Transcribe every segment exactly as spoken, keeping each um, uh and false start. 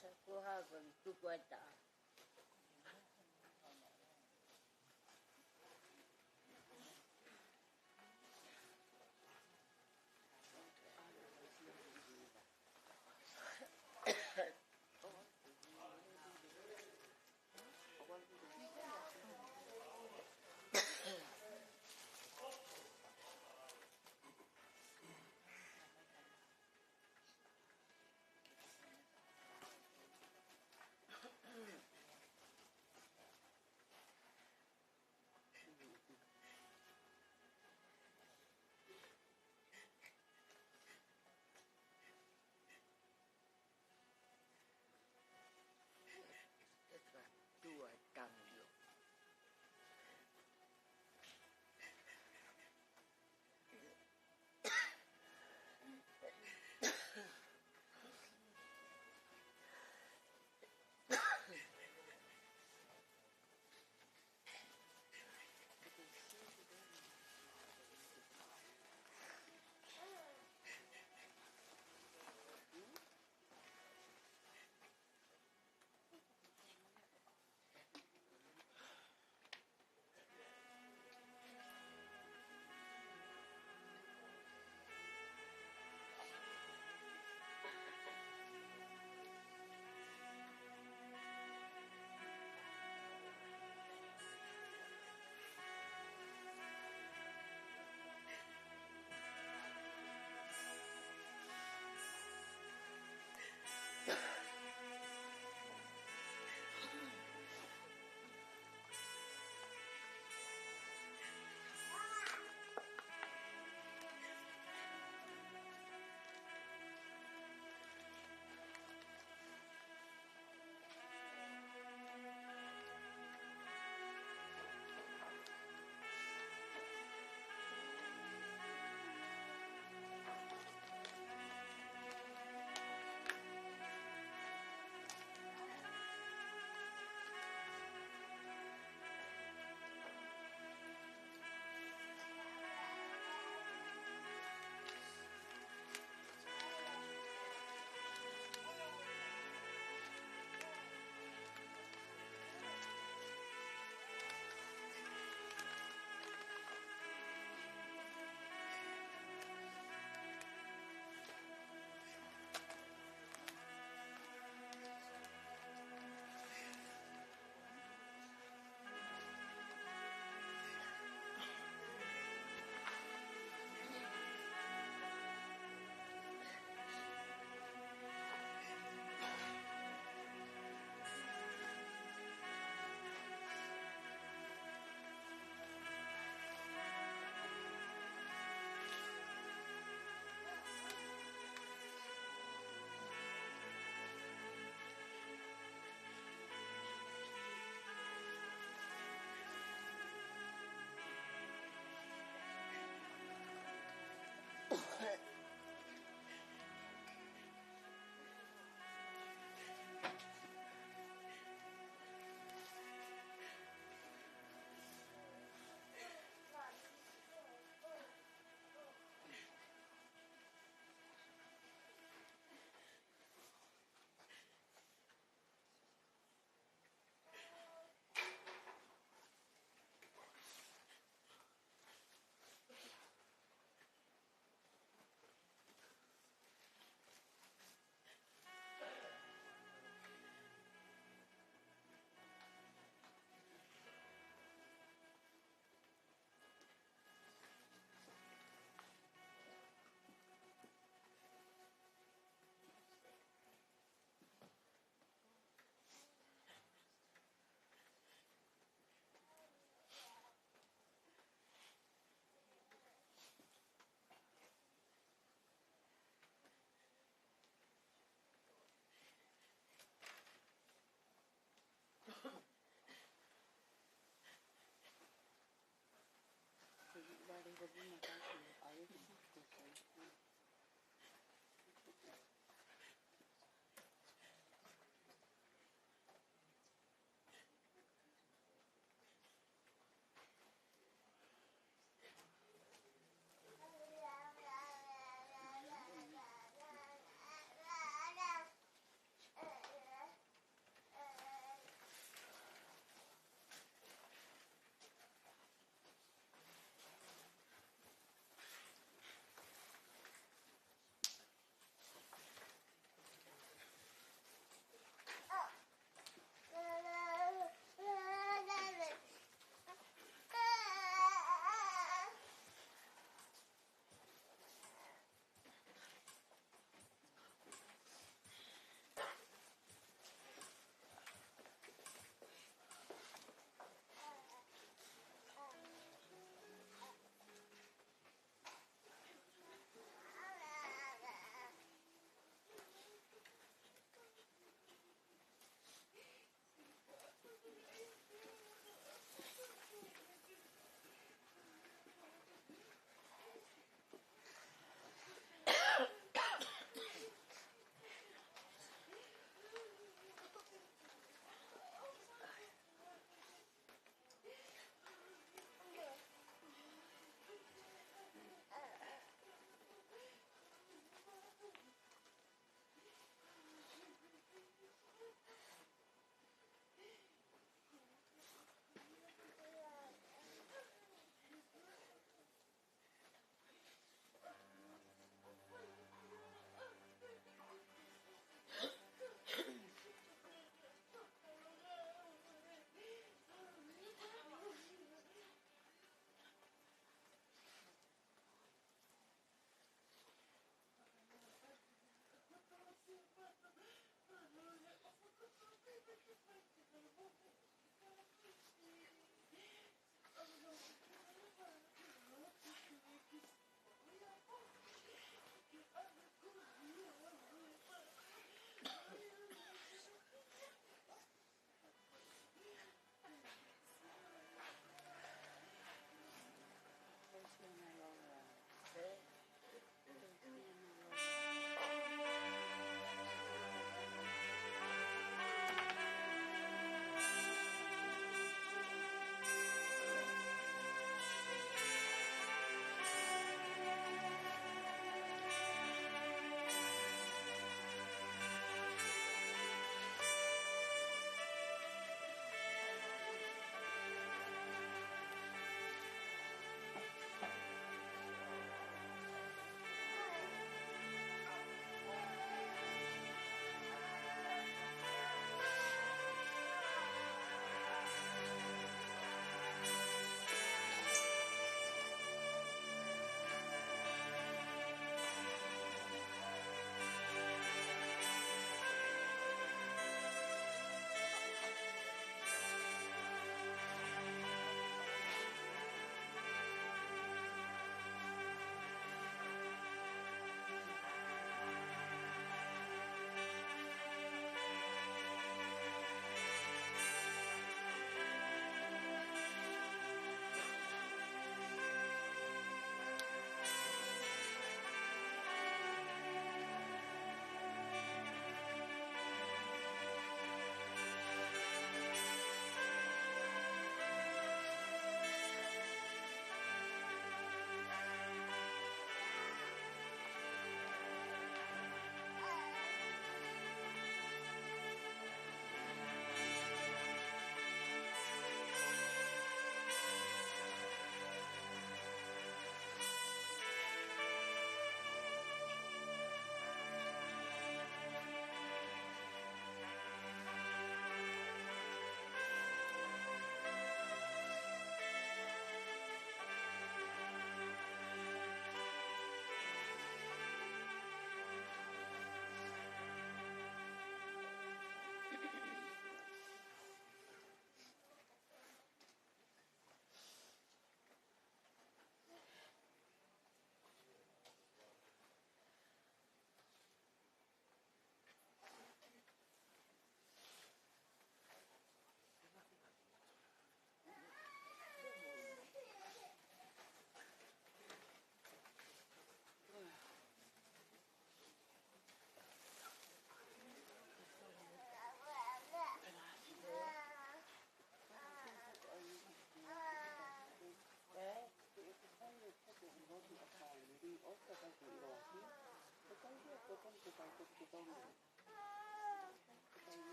Sa ko hava ki tuku ata.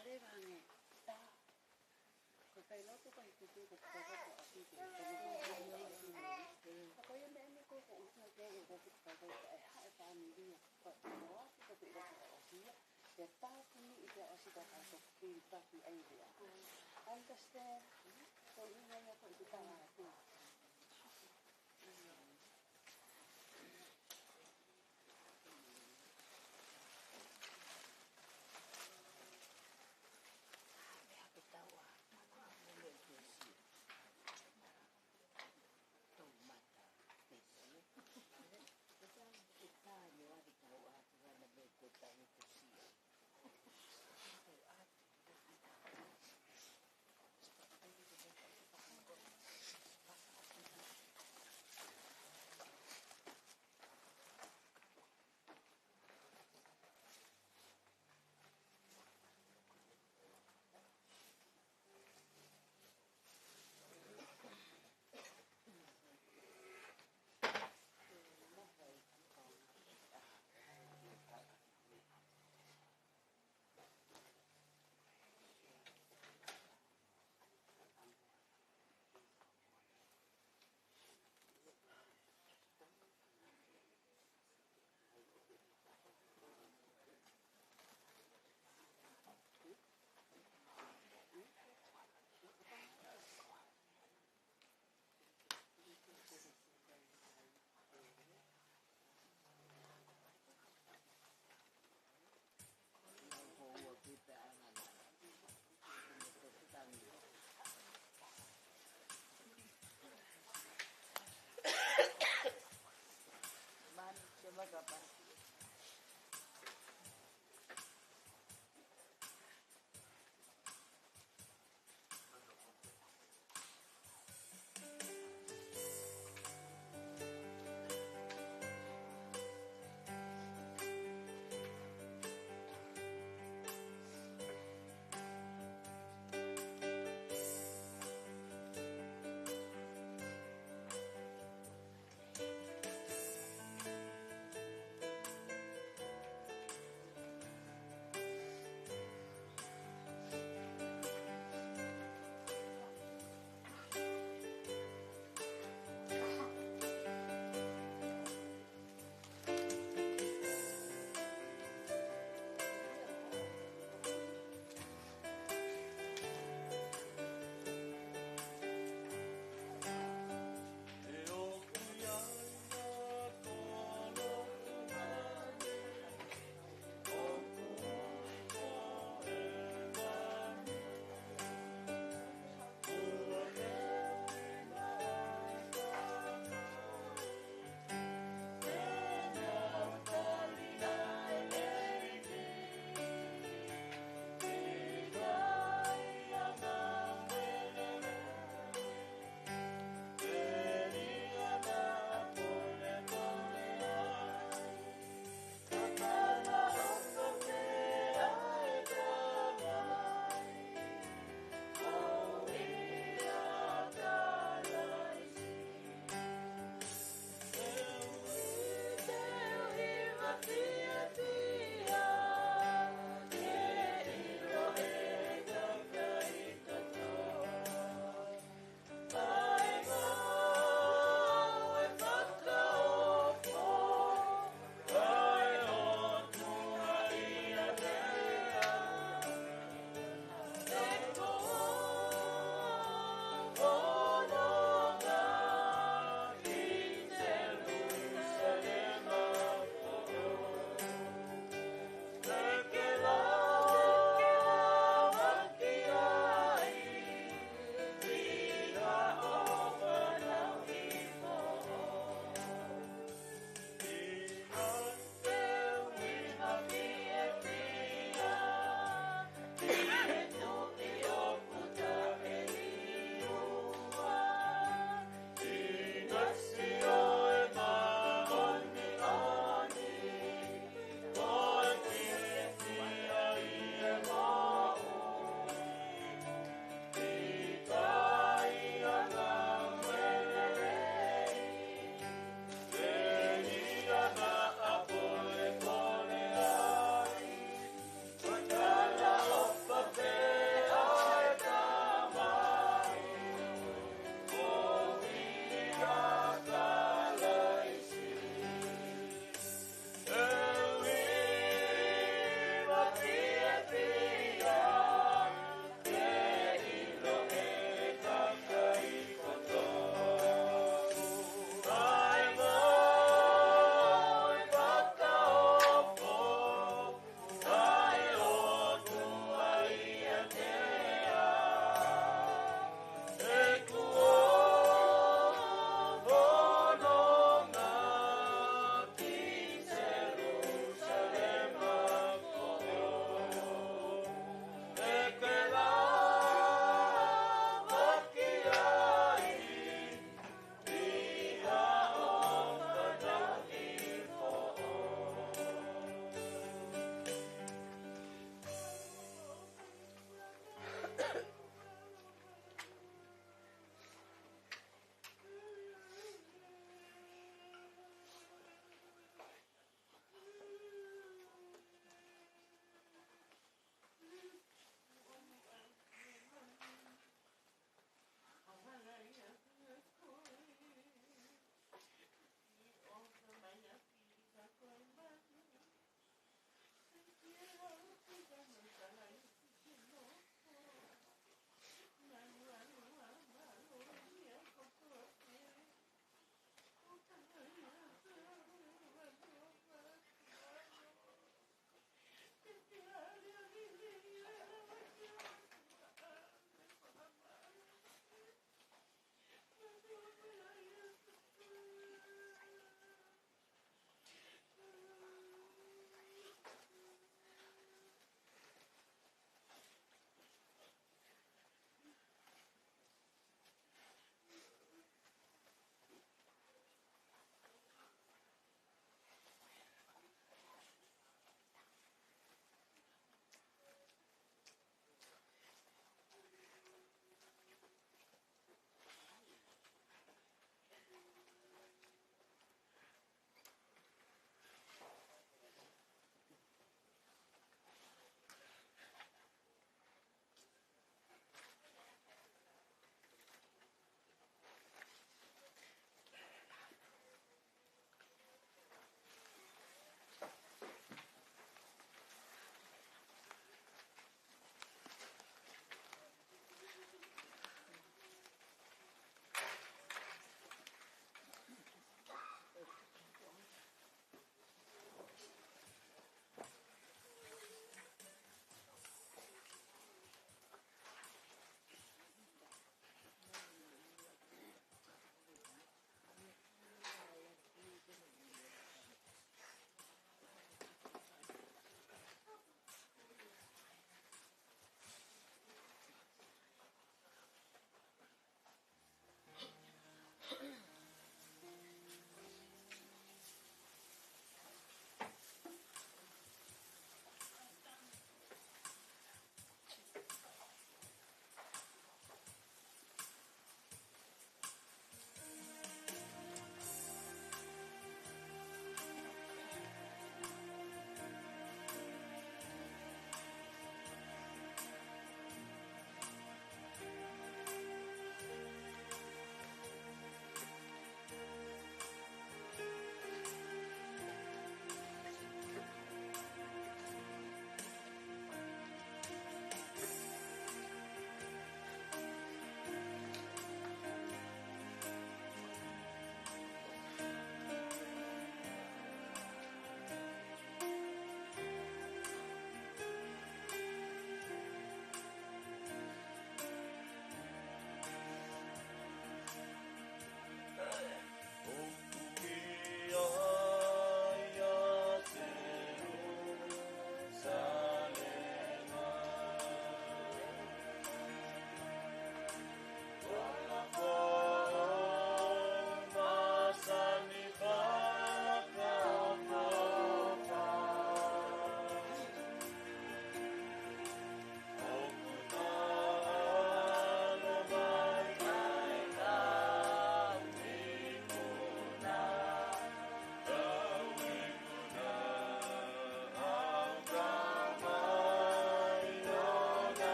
ʻOleva ange, tā. Ko e kai lotu ko e kuku ko e koko ko ʻAfika. Ko e koko ko ʻAfika. Ka ko ia meʻa ni ko ko ʻutu ke e ko ko ko ko e haʻa e fāmili ko ko atu ko pē ko ko ʻOhia. Ke tāpuni ʻi te ʻosi ka ka ko pili papi ai vea. Understand? Ko e hinga ia ko e te tāpuni.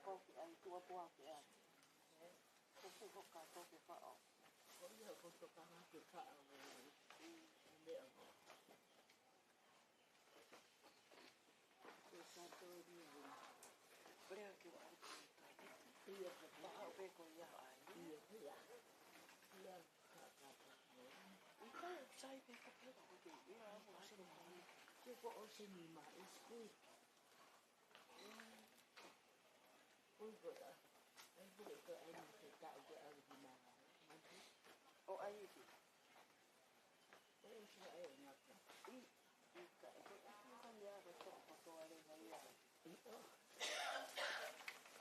Ko ki ai, tuʻa pua ki ai. Ko pu hoka ko ke faʻo. Ko ia ko toka na ke faʻo. Mm. Meʻa ko. Ko sa to ni. Ko lea ke wa ai ko ka. Ia ko. Paha pe ko ia ai. Ia ko ia. Ia ka ka ka. Ika sai pe ka pe ko ke. Ia ko sa ni. Ke ko o se ni ma is kui. ʻO ai ʻoku ʻi ai ʻa e ngaka. ʻI, ʻi ka, ʻe ko e ʻi ka mea ko e toko kotoa le vai ai. ʻI, ʻo.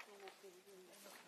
Ko na te ʻi na ka.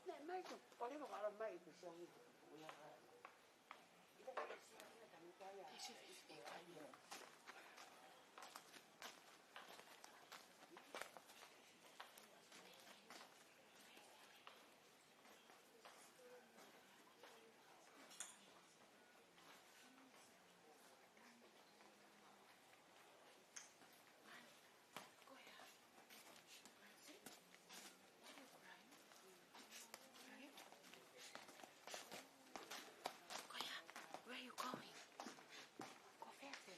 Naʻe mai ko, ko lilo kala mai i Pusiangi ko ia. Ita ka sia kina kami kaya. Isi, isi, isi, isi. Where are you going? Go further.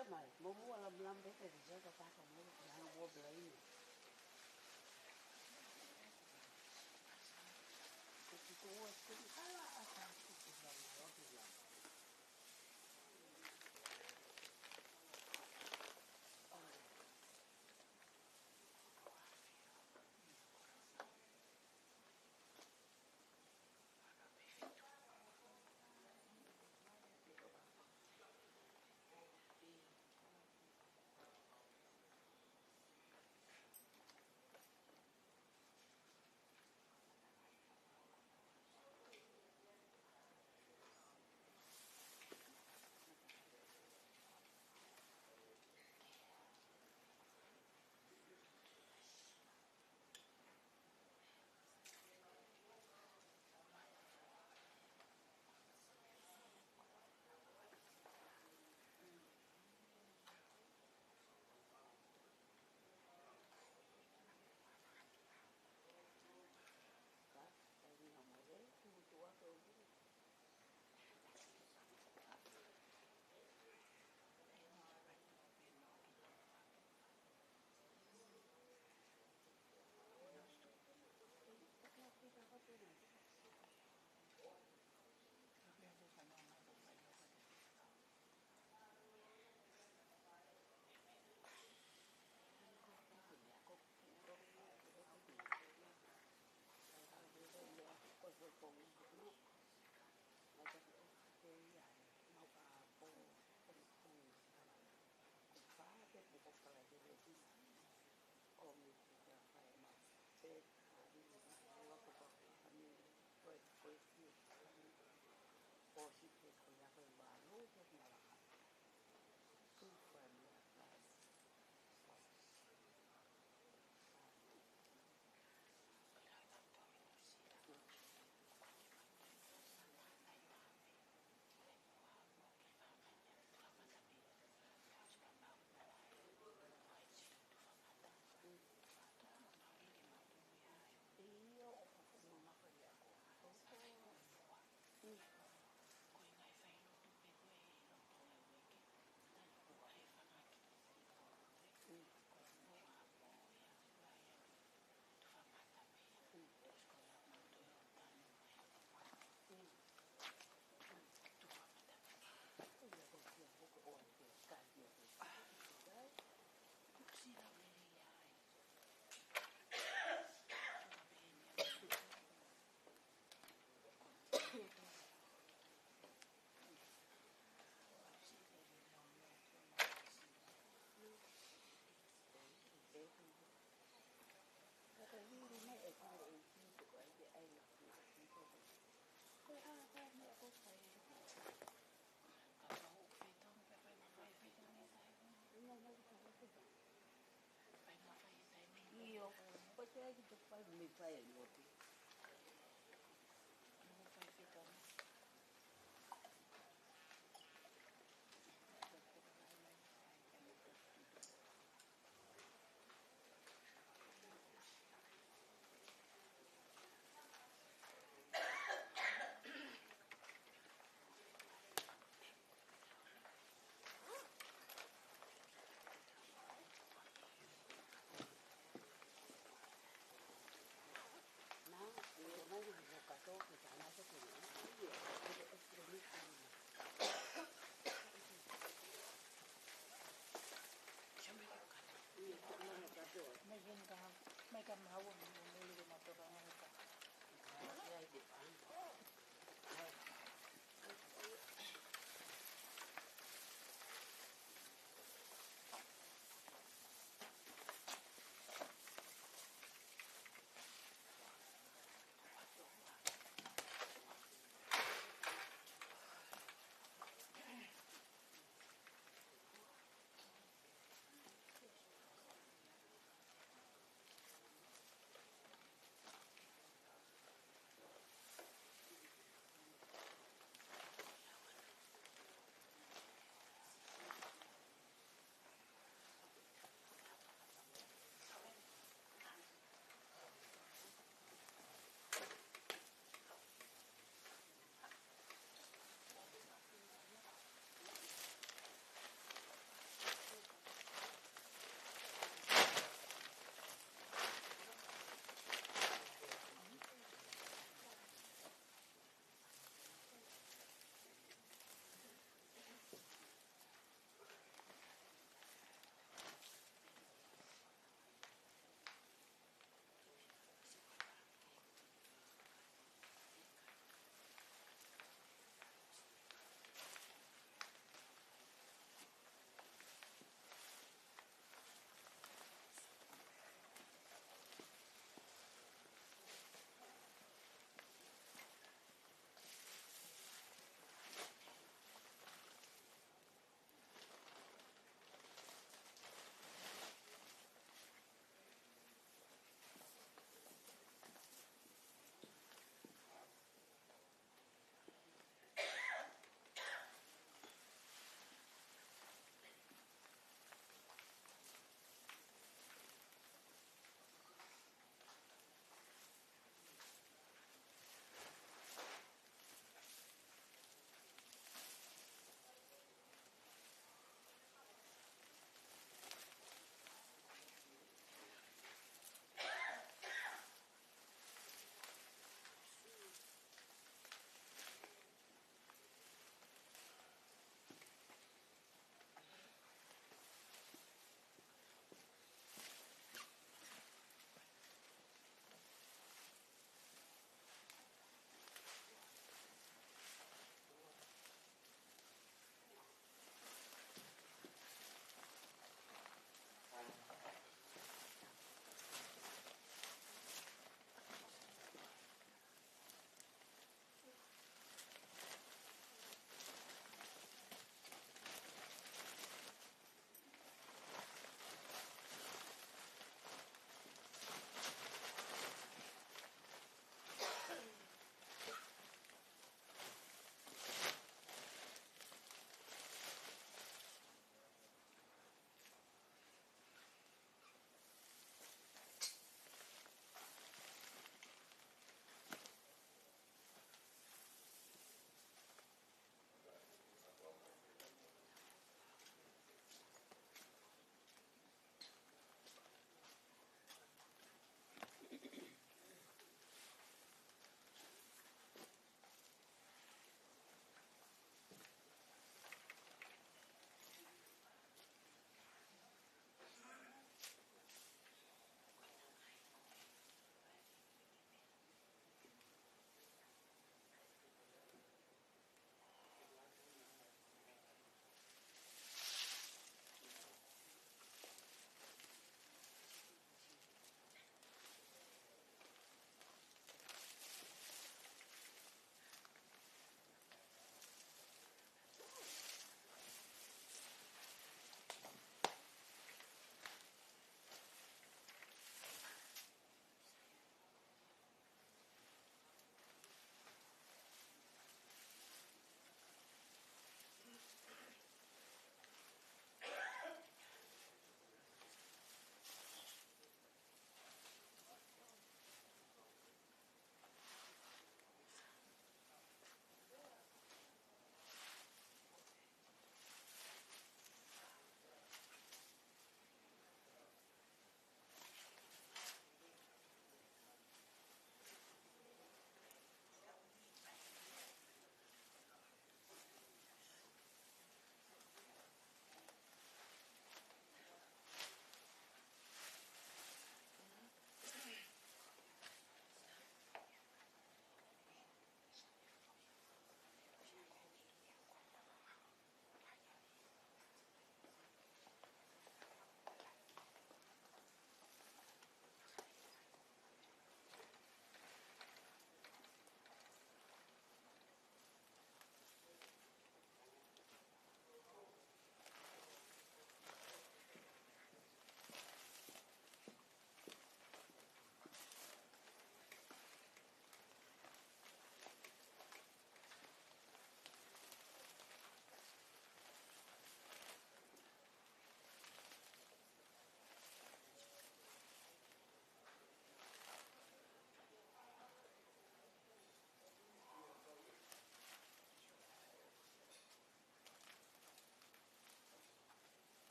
Ia mai, mo mua la mlam bete di jaga paka mo la mo belaini. Ko ki ko ua sini hala asa ki ko la mo la. Pea ki te pai me fai e lotu. Mo fai fika.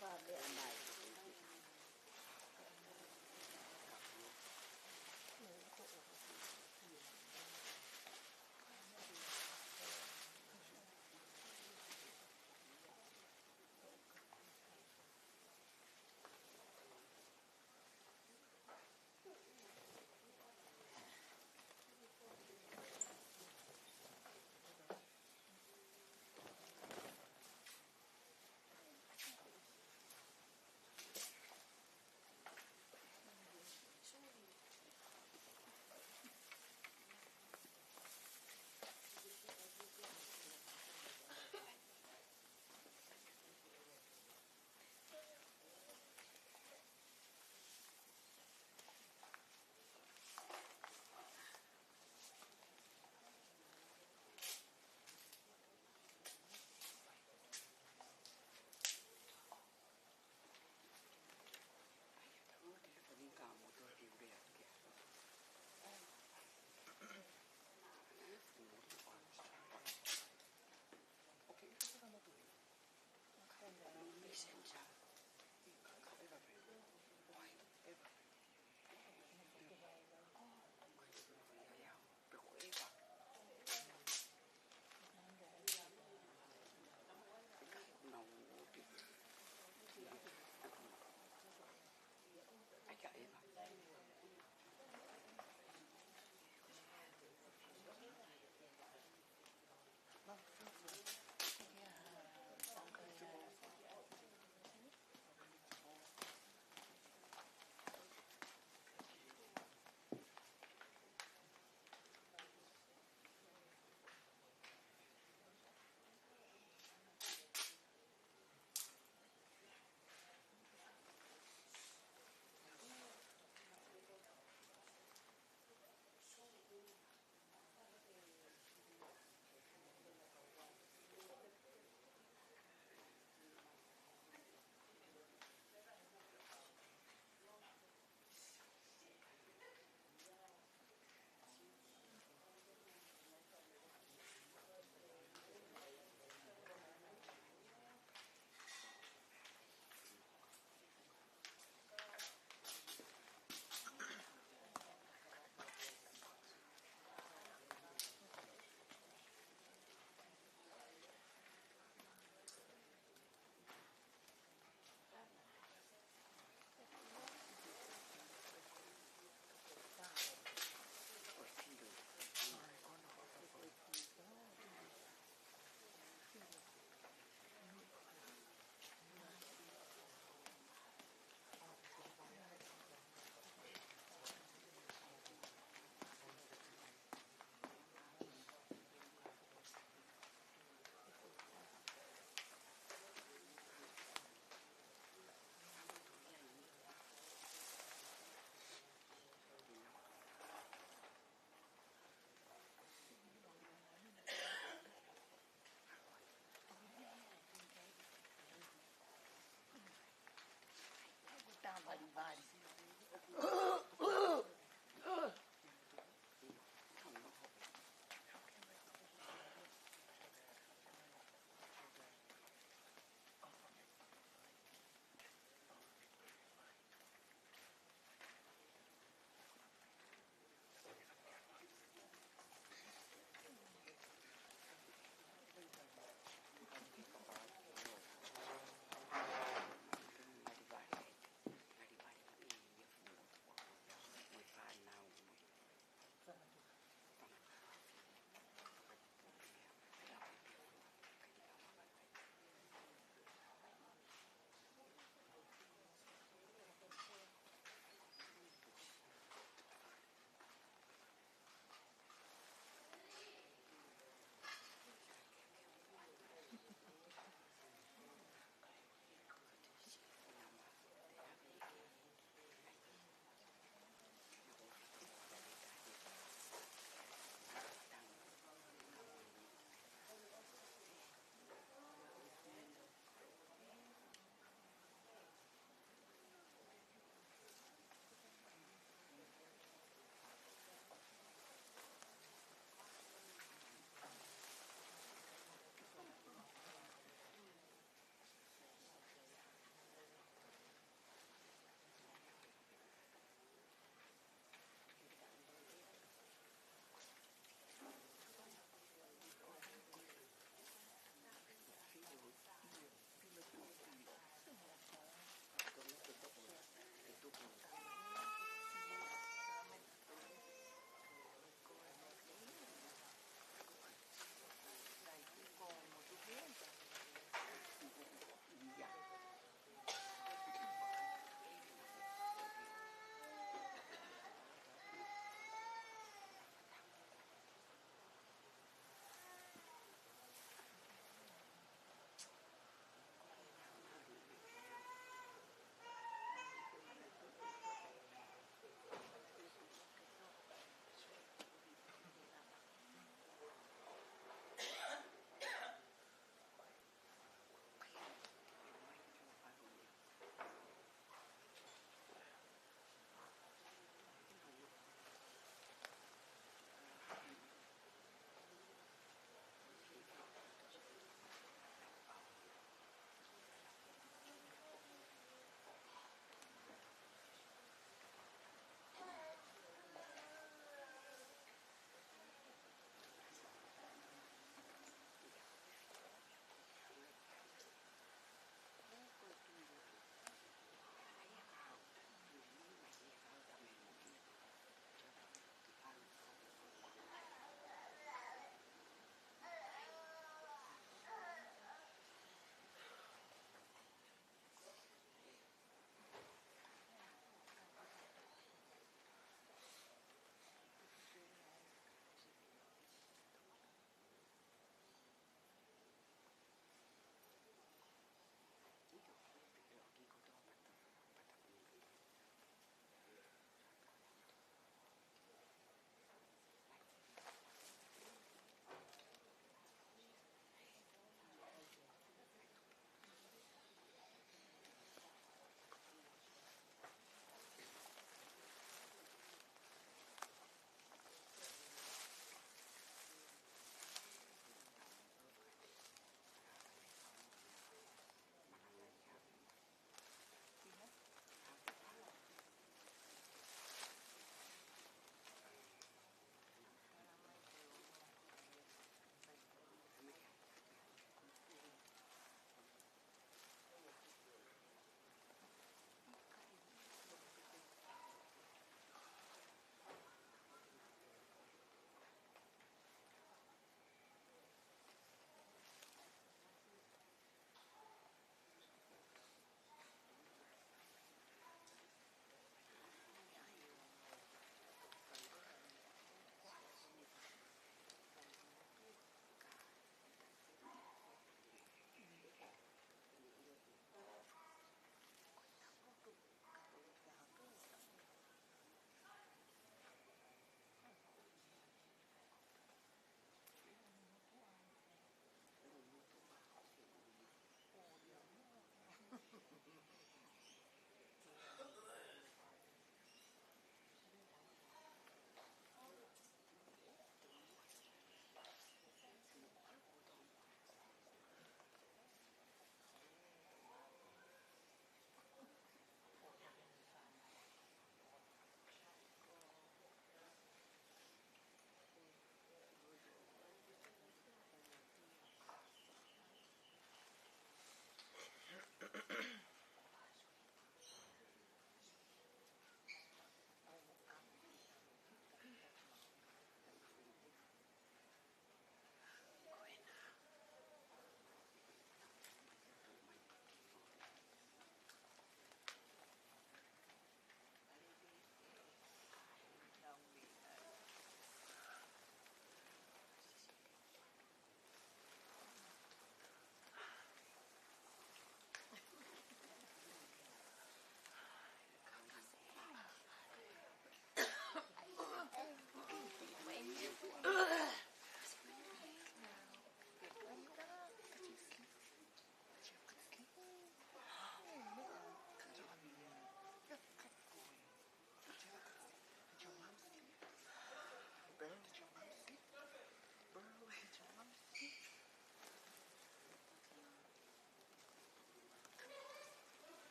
Fā meʻa mai.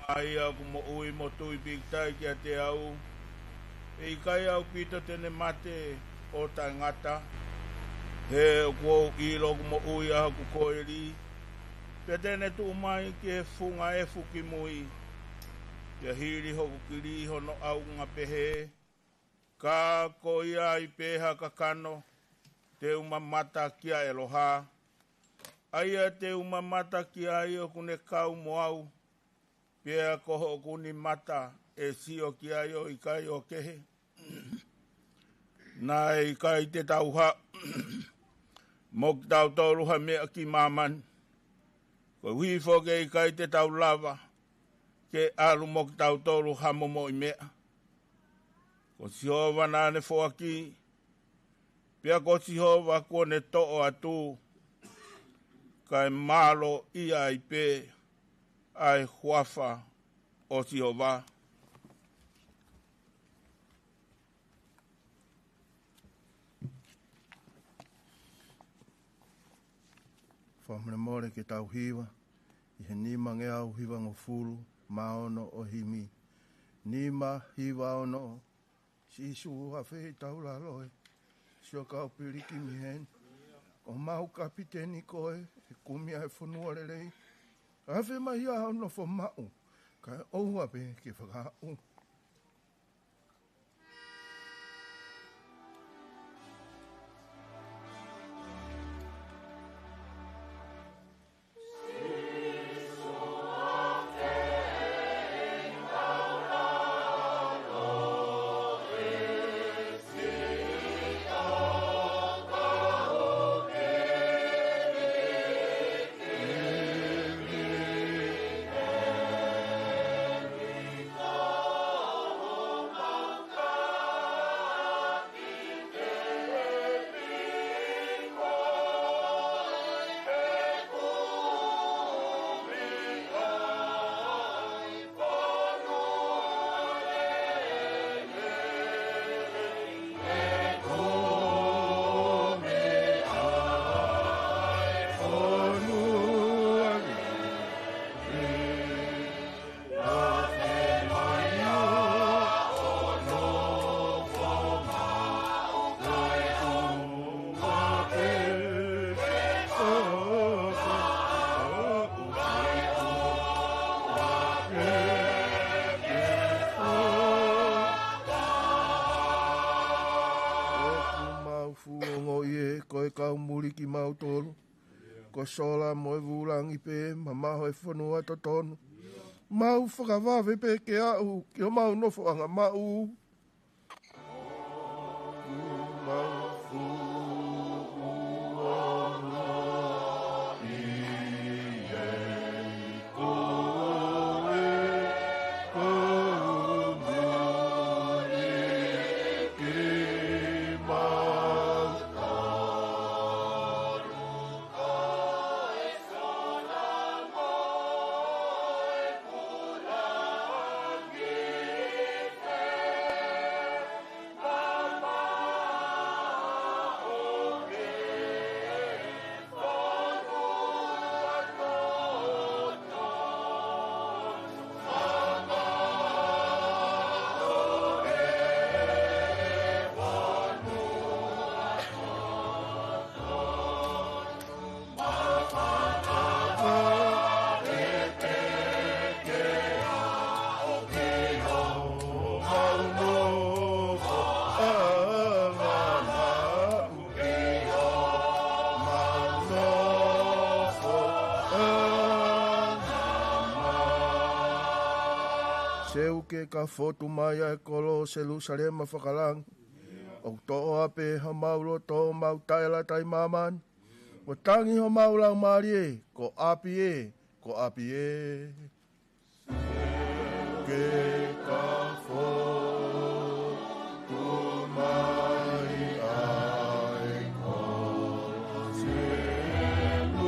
ʻa ia ʻoku moʻui mo tui pīkitai kiate au, ʻe ʻikai ʻaupito te ne mate ʻo taʻengata. He ʻoku ou ʻilo ʻoku moʻui ʻa hoku koeli, pea te ne tuʻu mai ki he funga efu ki mui. Pea hili hoku kili hono ʻaunga pehē, ka ko ia ai pē ha kakano, te u mamata kia ʻEloha. ʻA ia te u mamata ki ai ʻoku ne kau mo au, pea ko hoku nima ʻe sio ki ai ʻo ʻikai ʻo kehe. Naʻe ʻikai te tau haʻu mo kitautolu ha meʻa ki māmani, koeʻuhi foki ʻe ʻikai te tau lava ke ʻalu mo kitautolu ha momoʻi meʻa. Ko Sihova naʻa ne foaki, pea ko Sihova kuo ne toʻo atu, kae mālō ia ai pē ʻa e huafa ʻo Sihova. Fakamolemole ke tau hiva ʻi he nima ngeau hivangofulu mā ono ʻo e himi. Nima hiva ono. Sīsū, ʻafē ʻi tau lalo ē? Sio kau piliki miheni. Ko mau kapiteni koe, ʻe kumi ʻa e fonua lelei. ʻAfē mai ʻa hoʻo nofo maʻu, kae ʻoua pē ke fakaaʻu. ʻOku mau fuʻu ongoʻi ē, ko e kau muli kimautolu. Ko e sola mo e vūlangi pē, mamaho e fonua totonu. Mau fakavave pē ke aʻu ki homau nofoʻanga maʻu. Seuke ka fotu mai ʻa e kolo ʻo Selusalema fakalangi. ʻOku toʻo ʻa pē homau loto, mau taʻelata ʻi māmani. Kuo tangi homau laumālie, ko ʻapi ē, ko ʻapi ē. Ke ka fotu mai ʻa e kolo ʻo Selusalema fakalangi.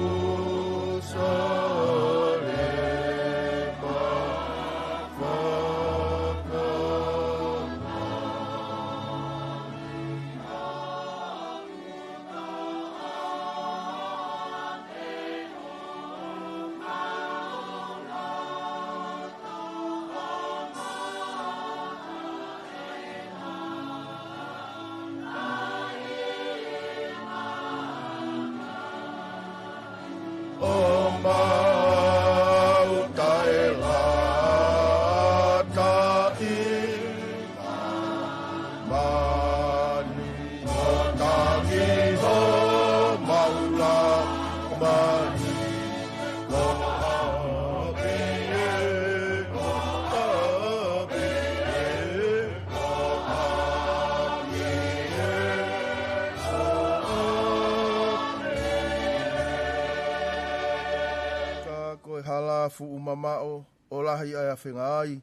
fuʻu mamaʻo, ʻo lahi ʻa e afengaʻi.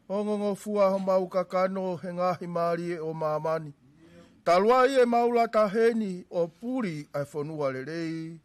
ʻO ngongofua homau kakano he ngaahi mālie ʻo māmani. Talu ai ʻemau lata heni ʻo puli ʻa e fonua lelei.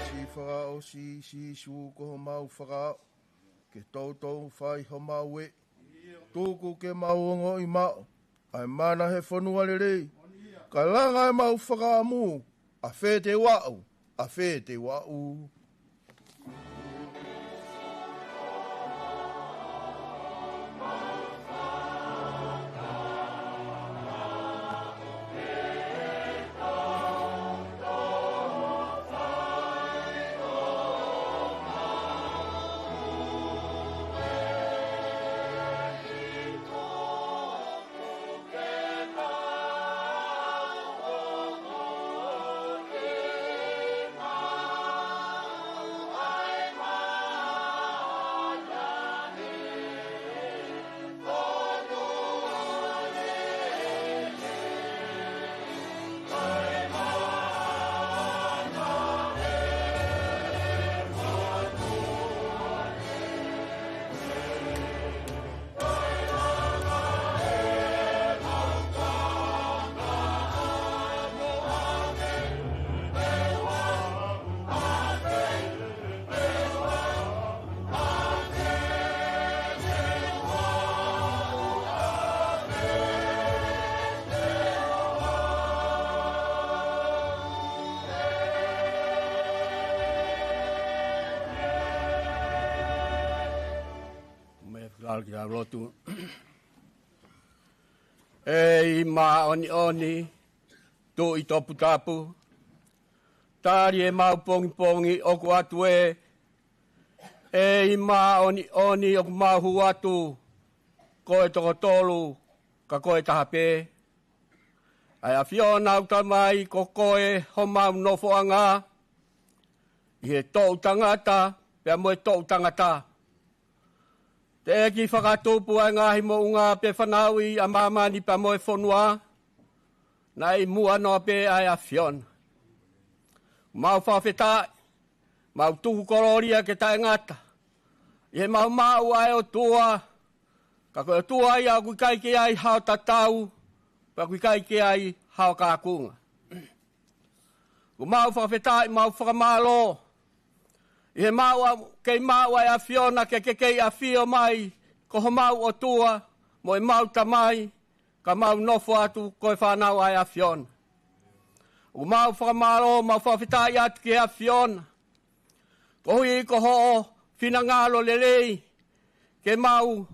Siʻi fakaʻosi, Sīsū ko homau fakaʻosi, ke toutou fai homau ē. Tuku ke mau ongoʻi maʻu ʻa e mana he fonua lelei. Ka langa ʻemau fakaʻamu, ʻafē te u aʻu, ʻafē te u aʻu. Mea fekau ki he lotu. ʻEiki māʻoniʻoni, Tuʻi toputapu, tali ʻemau pongipongi ʻoku ʻatu ē. ʻEiki māʻoniʻoni, ʻoku mau hū atu, ko e toko tolu, ka ko e taha pē. ʻA e ʻAfiona ʻoku Tamai, ko koe homau nofoʻanga, ʻi he toʻu tangata, pea mo e toʻu tangata. Teʻeki fakatupu ʻa e ngaahi moʻunga pe fanauʻi ʻa māmani pea mo e fonua, naʻe ʻi muʻa noa pē ʻa e ʻAfiona. Mau fakafetaʻi, mau tuku kolōlia ke taʻengata, ʻi heʻemau maʻu ʻa e ʻOtua, ka ko e ʻOtua ia ʻoku ʻikai ke ʻi ai hao tatau, pea ʻoku ʻikai ke ʻi ai hao kākunga. ʻOku mau fakafetaʻi, mau fakamālō, ʻi he maʻu ʻa, kei maʻu ʻa e ʻAfiona ke ke kei ʻafio mai, ko homau ʻOtua, mo ʻemau Tamai, ka mau nofo atu ko e fānau ʻa e ʻAfiona. ʻOku mau fakamālō, mau fakafetaʻi atu ki he ʻAfiona, koeʻuhi ko hoʻo finangalo lelei, ke mau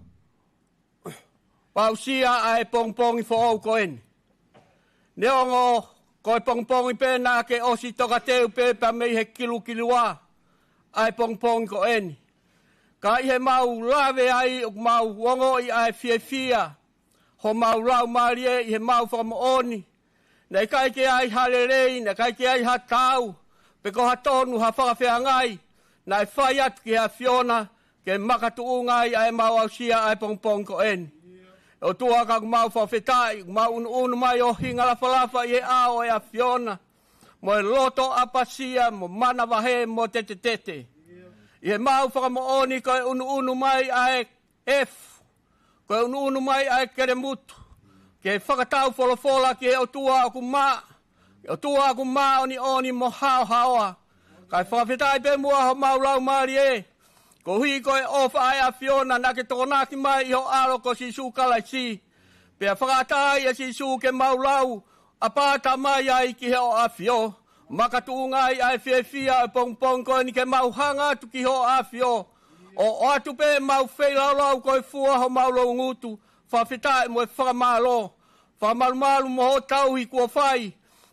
aʻusia ʻa e pongipongi foʻou ko eni. Neongo ko e pongipongi pē naʻa ke ʻosi tokateu pē pea mei he kilukilua ʻa e pongipongi ko eni. Ka ʻi heʻemau lave ai ʻoku mau ongoʻi ʻa e fiefia, homau laumālie ʻi heʻemau fakamoʻoni, naʻe ʻikai ke ʻi ai ha lelei, naʻe ʻikai ke ʻi ai ha tau, pe ko ha tonu ha fakafeangai, naʻe fai atu ki he ʻAfiona, ke makatuʻunga ai ʻa ʻemau aʻusia ʻa e pongipongi ko eni. ʻE ʻOtua, ka ʻoku mau fakafetaʻi, ʻoku mau ʻunuʻunu mai ʻo hingalafalafa ʻi he ʻao ʻo e ʻAfiona, mo e loto ʻapasia, mo manavahē, mo tetetete. ʻI heʻemau fakamoʻoni ko e ʻunuʻunu mai ʻa e efu, ko e ʻunuʻunu mai ʻa e kelemutu, ke fakatau folofola ki he ʻOtua ʻoku mā, ʻOtua ʻoku māʻoniʻoni mo haohaoa. Kae fakafetaʻi pē muʻa homau laumālie, koeʻuhi ko e ʻofa ʻa e ʻAfiona naʻa ke tokonaki mai ʻi ho ʻAlo ko Sīsū Kalaisi. Pea fakaʻatā ai ʻa Sīsū ke mau lau, ʻApā Tamai ai ki hoʻo ʻAfio. Makatuʻunga ai ʻa e fiefia ʻo e pongipongi ko eni ke mau hanga atu ki hoʻo ʻAfio, ʻo ʻoatu pē mau feilaulau ko e fua homau loungutu, fakafetaʻi mo e fakamālō, fakamalumalu mo hoʻo tauhi kuo fai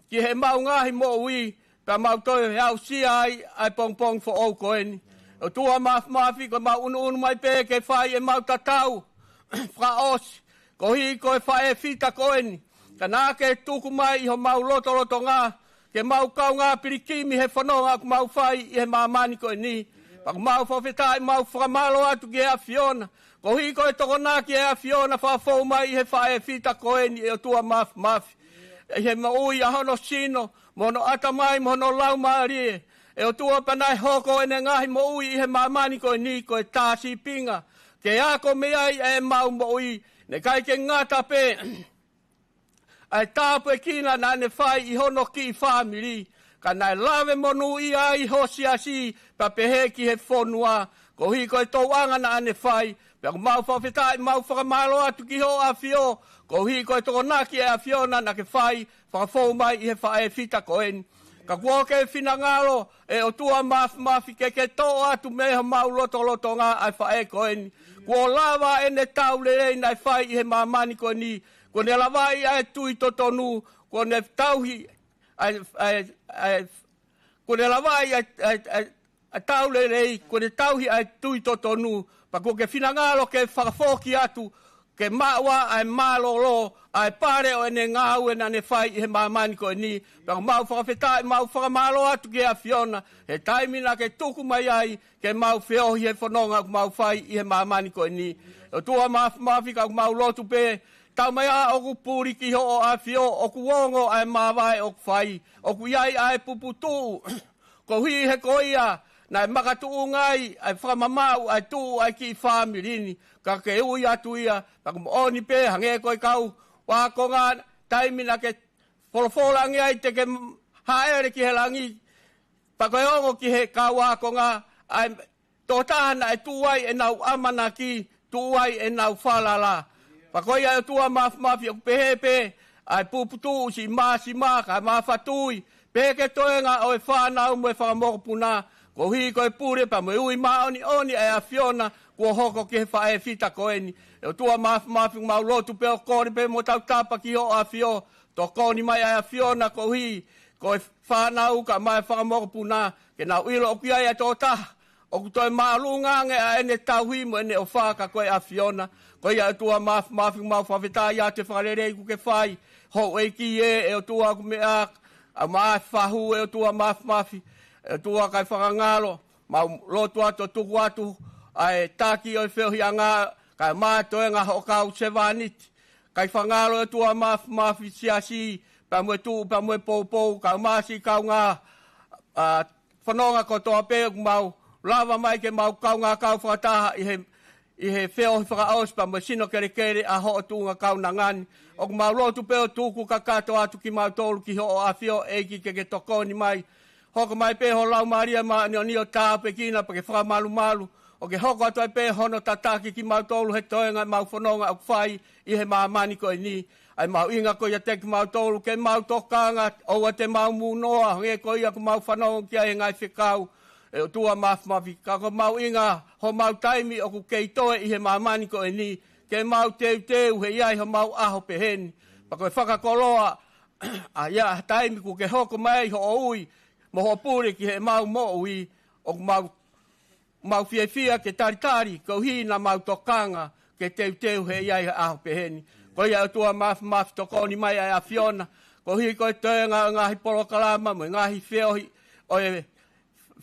ki heʻemau ngaahi moʻui, pea mau toe aʻusia ai ʻa e pongipongi foʻou ko eni. ʻOtua Māfimafi, ko ʻemau ʻunuʻunu mai pē ke fai ʻemau tatau fakaʻosi, koeʻuhi ko e faʻē fita ko eni, ka naʻa ke tuku mai ʻi homau lotolotonga, ke mau kaungā pilikimi he fononga ʻoku mau fai ʻi he māmani ko eni. Pea ʻoku mau fakafetaʻi, mau fakamālō atu ki he ʻAfiona, koeʻuhi ko e tokonaki ʻa e ʻAfiona fakafou mai ʻi he faʻē fita ko eni, ʻe ʻOtua Māfimafi, ʻi he moʻui ʻa hono sino, mo hono ʻatamai, mo hono laumālie. ʻE ʻOtua, pea naʻe hoko ʻene ngaahi moʻui ʻi he māmani ko eni ko e tā sīpinga ke ako mei ai ʻemau moʻui. Naʻe ʻikai ke ngata pē ʻa e tāpuekina naʻa ne fai ʻi hono kiʻi fāmili, ka naʻe lave monūʻia ai ho siasi, pea pehē ki he fonua, koeʻuhi ko e tauʻanga naʻa ne fai. Pea ʻoku mau fakafetaʻi, mau fakamālō atu ki hoʻo ʻAfio, koeʻuhi ko e tokonaki ʻa e ʻAfiona naʻa ke fai fakafou mai ʻi he faʻē fita ko eni. Ka kuo ke finangalo, ʻe ʻOtua Māfimafi, ke ke toʻo atu mei homau lotolotonga ʻa e faʻē ko eni. Kuo lava ʻene tau lelei naʻe fai ʻi he māmani ko eni. Kuo ne lavaʻi ʻa e tui totonu. Kuo ne tauhi ʻa e, ʻa e, ʻa e, kuo ne lavaʻi ʻa e, ʻa e, ʻa e, ʻa e tau lelei. Kuo ne tauhi ʻa e tui totonu. Pea kuo ke finangalo ke fakafoki atu, ke maʻu ʻa e mālōlō, ʻa e pale ʻo ʻene ngāue naʻa ne fai ʻi he māmani ko eni. Pea ʻoku mau fakafetaʻi, mau fakamālō atu ki he ʻAfiona he taimi naʻa ke tuku mai ai ke mau feohi he fononga ʻoku mau fai ʻi he māmani ko eni. ʻOtua Māfimafi, ka ʻoku mau lotu pē, taumaiā ʻoku puli ki hoʻo ʻAfio, ʻoku ongo ʻa e māvae ʻoku fai, ʻoku ʻi ai ʻa e puputuʻu, koeʻuhi he ko ia naʻe makatuʻunga ai ʻa e fakamamaʻu ʻa e tuʻu ʻa e kiʻi fāmili ni. Ka ke ui atu ia, pea ʻoku moʻoni pē, hangē ko e kau ākonga, taimi naʻa ke folofola ange ai te ke hāʻele ki he langi, pea ko e ongo ki he kau ākonga ʻa e tokotaha naʻe tuʻu ai ʻenau ʻamanaki, tuʻu ai ʻenau falala. Pea ko ia, ʻe ʻOtua Māfimafi, ʻoku pehē pē ʻa e puputuʻu, siʻi māsima, kae mafatui pē ki he toenga ʻo e fānau mo e fanga mokopuna, koeʻuhi ko e pule pea mo e ui māʻoniʻoni ʻa e ʻAfiona kuo hoko ki he faʻē fita ko eni. ʻE ʻOtua Māfimafi, mau lotu pē ʻo kole pē mo tautapa ki hoʻo ʻAfio, tokoni mai ʻa e ʻAfiona koeʻuhi ko e fānau kae ʻumaʻā e fanga mokopuna, ke nau ʻilo ʻoku ʻi ai ʻa e tokotaha ʻoku toe māʻolunga ange ʻa ʻene tauhi mo ʻene ʻofa, ka ko e ʻAfiona. Ko ia, ʻe ʻOtua Māfimafi, mau fakafetaʻi atu he fakalelei kuo ke fai. Houʻeiki ē, ʻe ʻOtua, ʻoku meʻa, ʻa e maʻa fahu, ʻe ʻOtua Māfimafi, ʻe ʻOtua, kae fakangalo, mau lotu atu ʻo tuku atu ʻa e taki ʻo e feohiʻanga, kae ʻumaʻā e toenga hoʻo kau sevāniti. Kae fakangalo, ʻe ʻOtua Māfimafi, siasi, pea mo e tuʻu, pea mo e poupou, kae ʻumaʻā siʻi kaungā, ʻa, fononga kotoa pē, ʻoku mau lava mai ke mau kaungā kau fakataha ʻi he, ʻi he feohi fakaʻosi pea mo e sino kelekele ʻa hoʻo tuʻunga kaunanga ni. ʻOku mau lotu pē ʻo tuku kakato atu kimautolu ki hoʻo ʻAfio, ʻEiki, ke ke tokoni mai. Hoko mai pē ho Laumālie Māʻoniʻoni ʻo tāpuekina pea ke fakamalumalu, ʻo ke hoko atu ai pē hono tataki kimautolu he toenga ʻemau fononga ʻoku fai ʻi he māmani ko eni. ʻA e mahuʻinga ko ia kiate kimautolu ke mau tokanga, ʻoua te mau mūnoa, hangē ko ia ʻoku mau fanongo ki ai he ngaahi fekau, ʻe ʻOtua Māfimafi. Ka ko e mahuʻinga homau taimi ʻoku kei toe ʻi he māmani ko eni, ke mau teuteu he ʻi ai homau ʻaho pehē ni. Pea ko e fakakoloa ʻa ia, taimi kuo ke hoko mai hoʻo ui mo hoʻo pule ki heʻemau moʻui, ʻoku mau, mau fiefia ke talitali, koeʻuhi naʻa mau tokanga ke teuteu he ʻi ai ha ʻaho pehē ni. Ko ia, ʻe ʻOtua Māfimafi, tokoni mai ʻa e ʻAfiona, koeʻuhi ko e toenga ʻo e ngaahi polokalama mo e ngaahi feohi ʻo e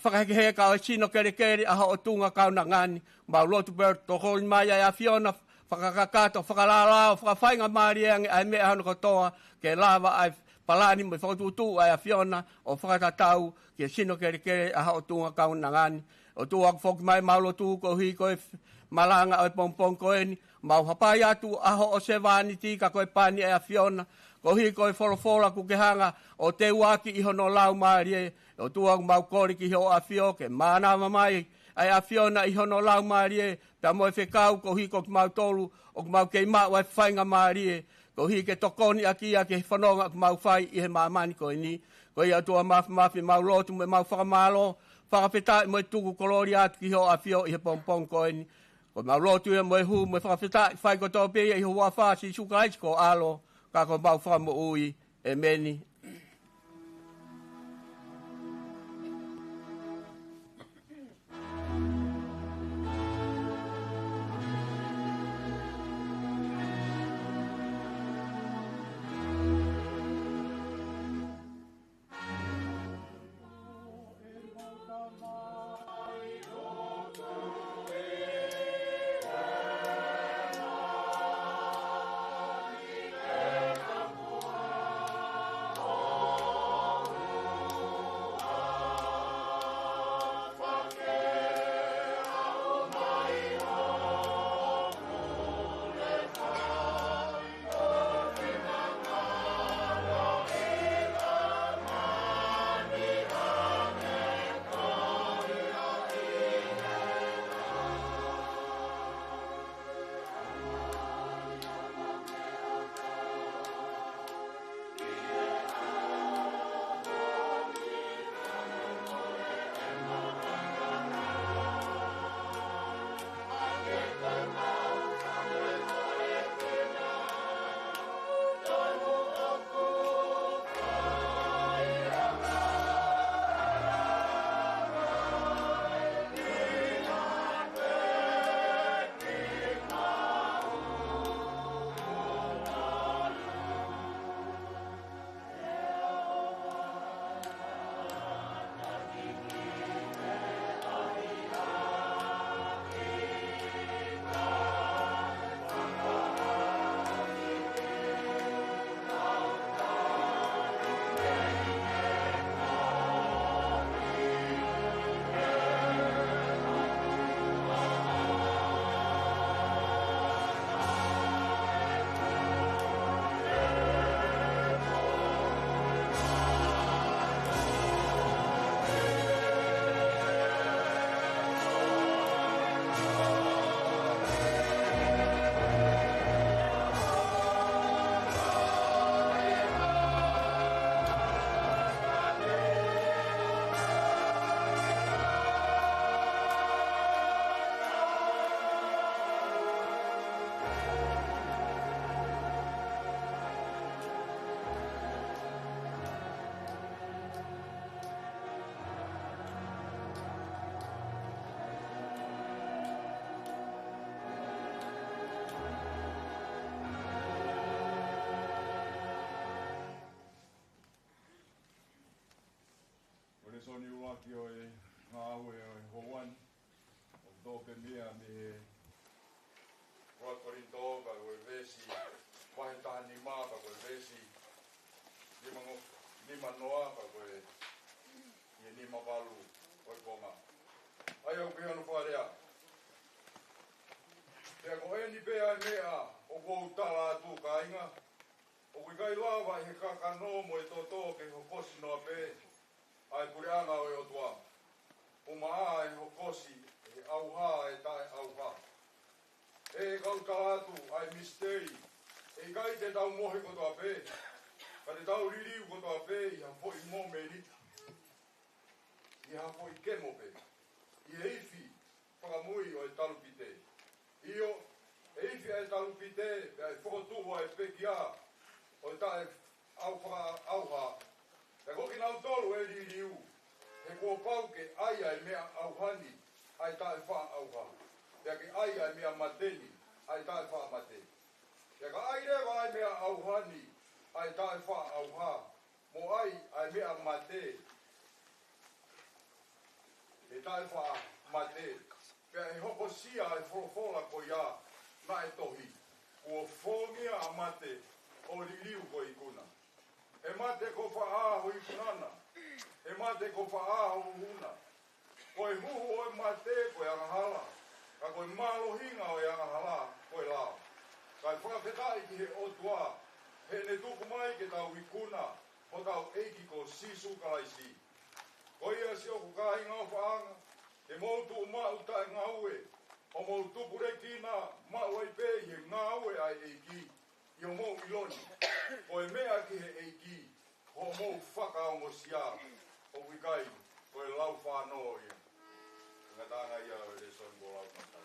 fakahekeheka ʻo e sino kelekele ʻa hoʻo tuʻunga kaunanga ni. Mau lotu pē ʻo tokoni mai ʻa e ʻAfiona, fakakakato, fakalālao, fakafaingamālie ange ʻa e meʻa hono kotoa, ke lava ʻa e palani mo e fakatuʻutuʻu ʻa e ʻAfiona ʻo fakatatau ki he sino kelekele ʻa hoʻo tuʻunga kaunanga ni. ʻOtua, ʻoku foki mai ʻemau lotu koeʻuhi ko e f-, malanga ʻo e pongipongi ko eni, Mau hapai atu ʻa hoʻo sevāniti ka ko e pani ʻa e ʻAfiona, koeʻuhi ko e folofola kuo ke hanga ʻo teuaki ʻi hono laumālie. ʻOtua, ʻoku mau kole ki hoʻo ʻAfio ke mānava mai ʻa e ʻAfiona ʻi hono laumālie, pea mo e fekau koeʻuhi ko kimautolu ʻoku mau kei maʻu ʻa e faingamālie, koeʻuhi ke tokoni ʻaki ia ki he fononga ʻoku mau fai ʻi he māmani ko eni. Ko ia ʻOtua Māfimafi, mau lotu mo mau fakamālō, fakafetaʻi mo e tuku kolōlia atu ki hoʻo ʻAfio ʻi he pongipongi ko eni. Ko ʻemau lotu ia mo e hū mo e fakafetaʻi fai kotoa pē ia ʻi he huafa ʻo Sīsū Kalaisi ko ho ʻAlo, ka ko homau Fakamoʻui. ʻĒmeni. Ko e lēsoni ʻuluaki ʻo e ngāue ʻo e houa ni, ʻoku toʻo pē mei he ua Kolinitō, pea ko e veesi, vahe taha nima, pea ko e veesi nima ngo-, nima noa, pea ko e, ʻi he nima valu ʻo e konga. ʻA ia ʻoku pehē hono fakalea: Pea ko eni pē ʻa e meʻa ʻoku ou tala atu, kāinga, ʻoku ʻikai lava ʻe he kakano mo e toto ke hokosi noa pē ʻa e puleʻanga ʻo e ʻOtua, ʻumaʻā ʻe hokosi ʻe he ʻauha ʻa e taʻeʻauha. ʻE kau tala atu ʻa e misiteli, ʻe ʻikai te tau mohe kotoa pē, ka te tau liliu kotoa pē ʻi ha foʻi momeniti, ʻi ha foʻi kemo pē, ʻi he ifi fakamui ʻo e talupite. ʻIo, ʻe ifi ʻa e talupite, pea ʻe fokotuʻu ʻa e pekia ʻo e taʻeʻauha, ʻauha. Pea ko kinautolu ʻe liliu, he kuo pau ke ʻai ʻa e meʻa ʻauha ni ʻa e taʻefaʻaʻauha, pea ke ʻai ʻa e meʻa mate ni ʻa e taʻefaʻamate. Pea ka ʻai leva ʻa e meʻa ʻauha ni ʻa e taʻefaʻaʻauha, mo ʻai ʻa e meʻa mate he taʻefaʻamate, pea ʻe hokosia ʻa e folofola ko ia naʻe tohi: Kuo fōngia ʻa mate ʻo liliu ko e ikuna. ʻE mate, ko fē ho ikuna na? ʻE mate, ko fē ho huhu na? Ko e huhu ʻo e mate ko e angahala, ka ko e mālohinga ʻo e angahala ko e lao. Kae fakafetaʻi ki he ʻOtua, heʻene tuku mai ke tau ikuna hotau ʻEiki ko Sīsū Kalaisi. Ko ia, siʻoku kāinga ʻofaʻanga, ke mou tuʻu maʻu taʻengaue, ʻo mou tupulekina maʻu ai pē ʻi he ngāue ʻa e ʻEiki, ʻi hoʻomou ʻilo ni, ko e meʻa ki he ʻEiki, ko hoʻomou fakaongosia, ʻoku ʻikai ko e lau fānō ia. Ngataʻanga ia ʻo e lēsoni kuo lau matai.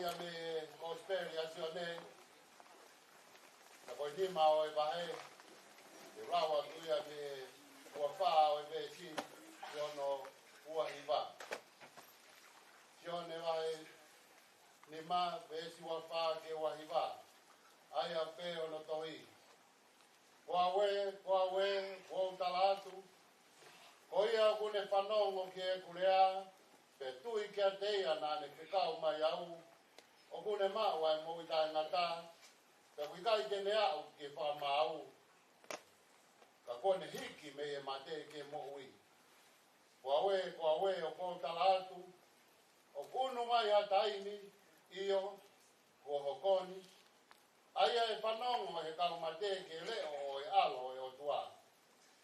Ia mei he Kosipeli ʻa Sione, ka ko e nima ʻo e vahe, ʻe lau atu ia mei he uofā ʻo e veesi ki hono uohiva. Sione vahe nima, veesi uofā ki he uohiva. ʻA ia pē hono tohi: Ko au ē, ko au ē, ʻoku ou tala atu, ko ia ʻoku ne fanongo ki heʻeku lea, pea tui kiate ia naʻa ne fekau mai au, ʻoku ne maʻu ʻa e moʻui taʻengata, pea ʻoku ʻikai te ne aʻu ki he fakamaau, ka kuo ne hiki mei he mate ki he moʻui. Ko au ē, ko au ē, ʻoku ou tala atu, ʻoku ʻunu mai ha taimi, ʻio, kuo hoko ni, ʻa ia ʻe fanongo ʻe he kau mate ki he leʻo ʻo e ʻAlo ʻo e ʻOtua.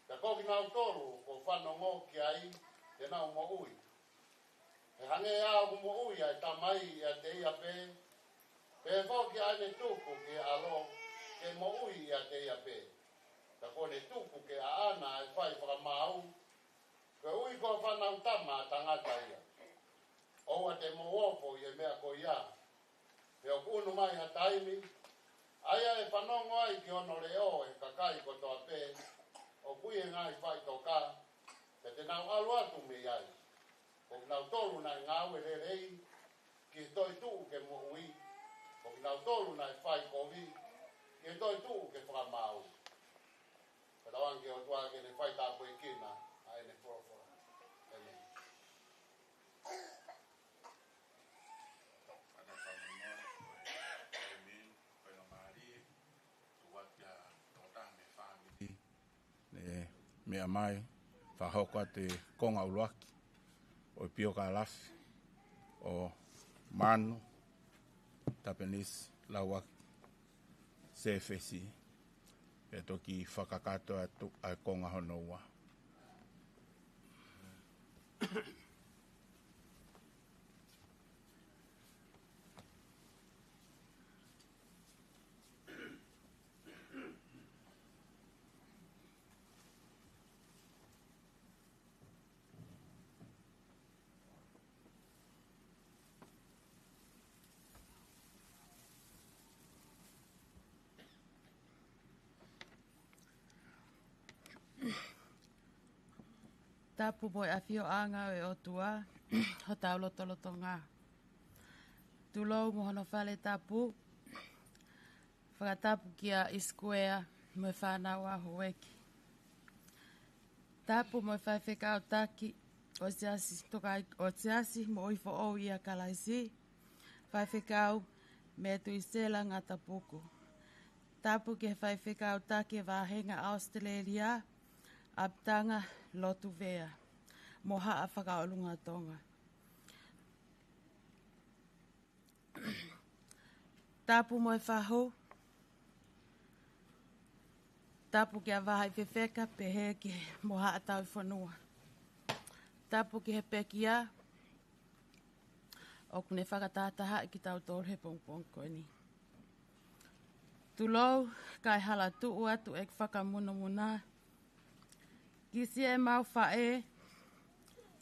Pea ko kinautolu kuo fanongo ki ai te nau moʻui. He hangē ʻoku moʻui ʻa e Tamai ʻiate ia pē, pehē foki ʻa ʻene tuku ki he ʻAlo ke moʻui ʻiate ia pē. Pea kuo ne tuku ke ʻaʻana ʻa e fai fakamaau, koeʻuhi ko e Fanautama ʻa Tangata ia. ʻOua te mou ofo ʻi he meʻa ko ia, he ʻoku ʻunu mai ha taimi, ʻa ia ʻe fanongo ai ki hono leʻo ʻe he kakai kotoa pē ʻoku ʻi he ngaahi faʻitoka, pea te nau ʻalu atu mei ai. Ko kinautolu naʻe ngāue lelei ki he toetuʻu ke moʻui, ko kinautolu naʻe fai kovi ki he toetuʻu ke fakamaau. Fakatauange ki he ʻOtua ke ne fai tāpuekina ʻa ʻene folofola. ʻĒmeni. Fakatauange ki he ʻEmeni, ko e mālie, tuku atu ʻa e tokotaha mei he fāmili. ʻE meʻa mai, fakahoko atu e konga ʻuluaki ʻo e piokalafi ʻo Manu Tapenisi Lauaki Sefesi, pea toki fakakakato atu ʻa e konga hono ua. Tapu mo e ʻafioʻanga ʻo e ʻOtua, hotau lotolotonga. Tulou mo hono fale tapu, fakatapu kia ʻIsikuea mo e fānau ʻa houʻeiki. Tapu mo e faifekau taki ʻo e siasi, tokai ʻo e siasi moʻui foʻou ʻia Kalaisi, Faifekau Metuisela Ngatapuku. Tapu ki he faifekau taki e vāhenga ʻAositelēlia, ʻApitanga Lotuvea, mo Haʻa Fakaʻolunga Tonga. Tapu mo e fahu. Tapu kia Vahaʻi Fefeka pehē ki he mo Haʻa Tauʻifonua. Tapu ki he pekia ʻoku ne fakatahatahaʻi kitautolu he pongipongi ko eni. Tulou, kae hala tuʻu atu ʻeku fakamunomuna ki siʻemau faʻē,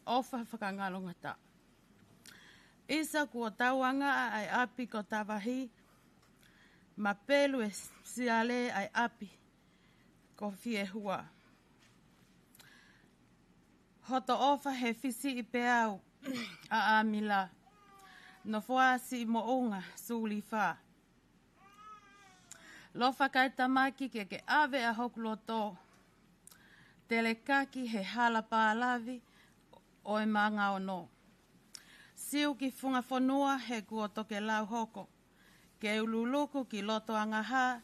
ʻofa fakangalongataʻa. ʻIsa, kuo tauangaʻa ʻa e ʻapi ko Tavahi, mapelu ʻe Siale ʻa e ʻapi ko Fiehua. Hoto ʻofa he fisiʻi peau ʻa ʻAmila, nofoa siʻi moʻunga Sulifa. ʻAlofa kae tamaki ke ke ʻave ʻa hoku loto, telekaki he hala pālavi ʻo e manga ono. Siu ki funga fonua he kuo tokelau hoko, ke u luluku ki loto angaha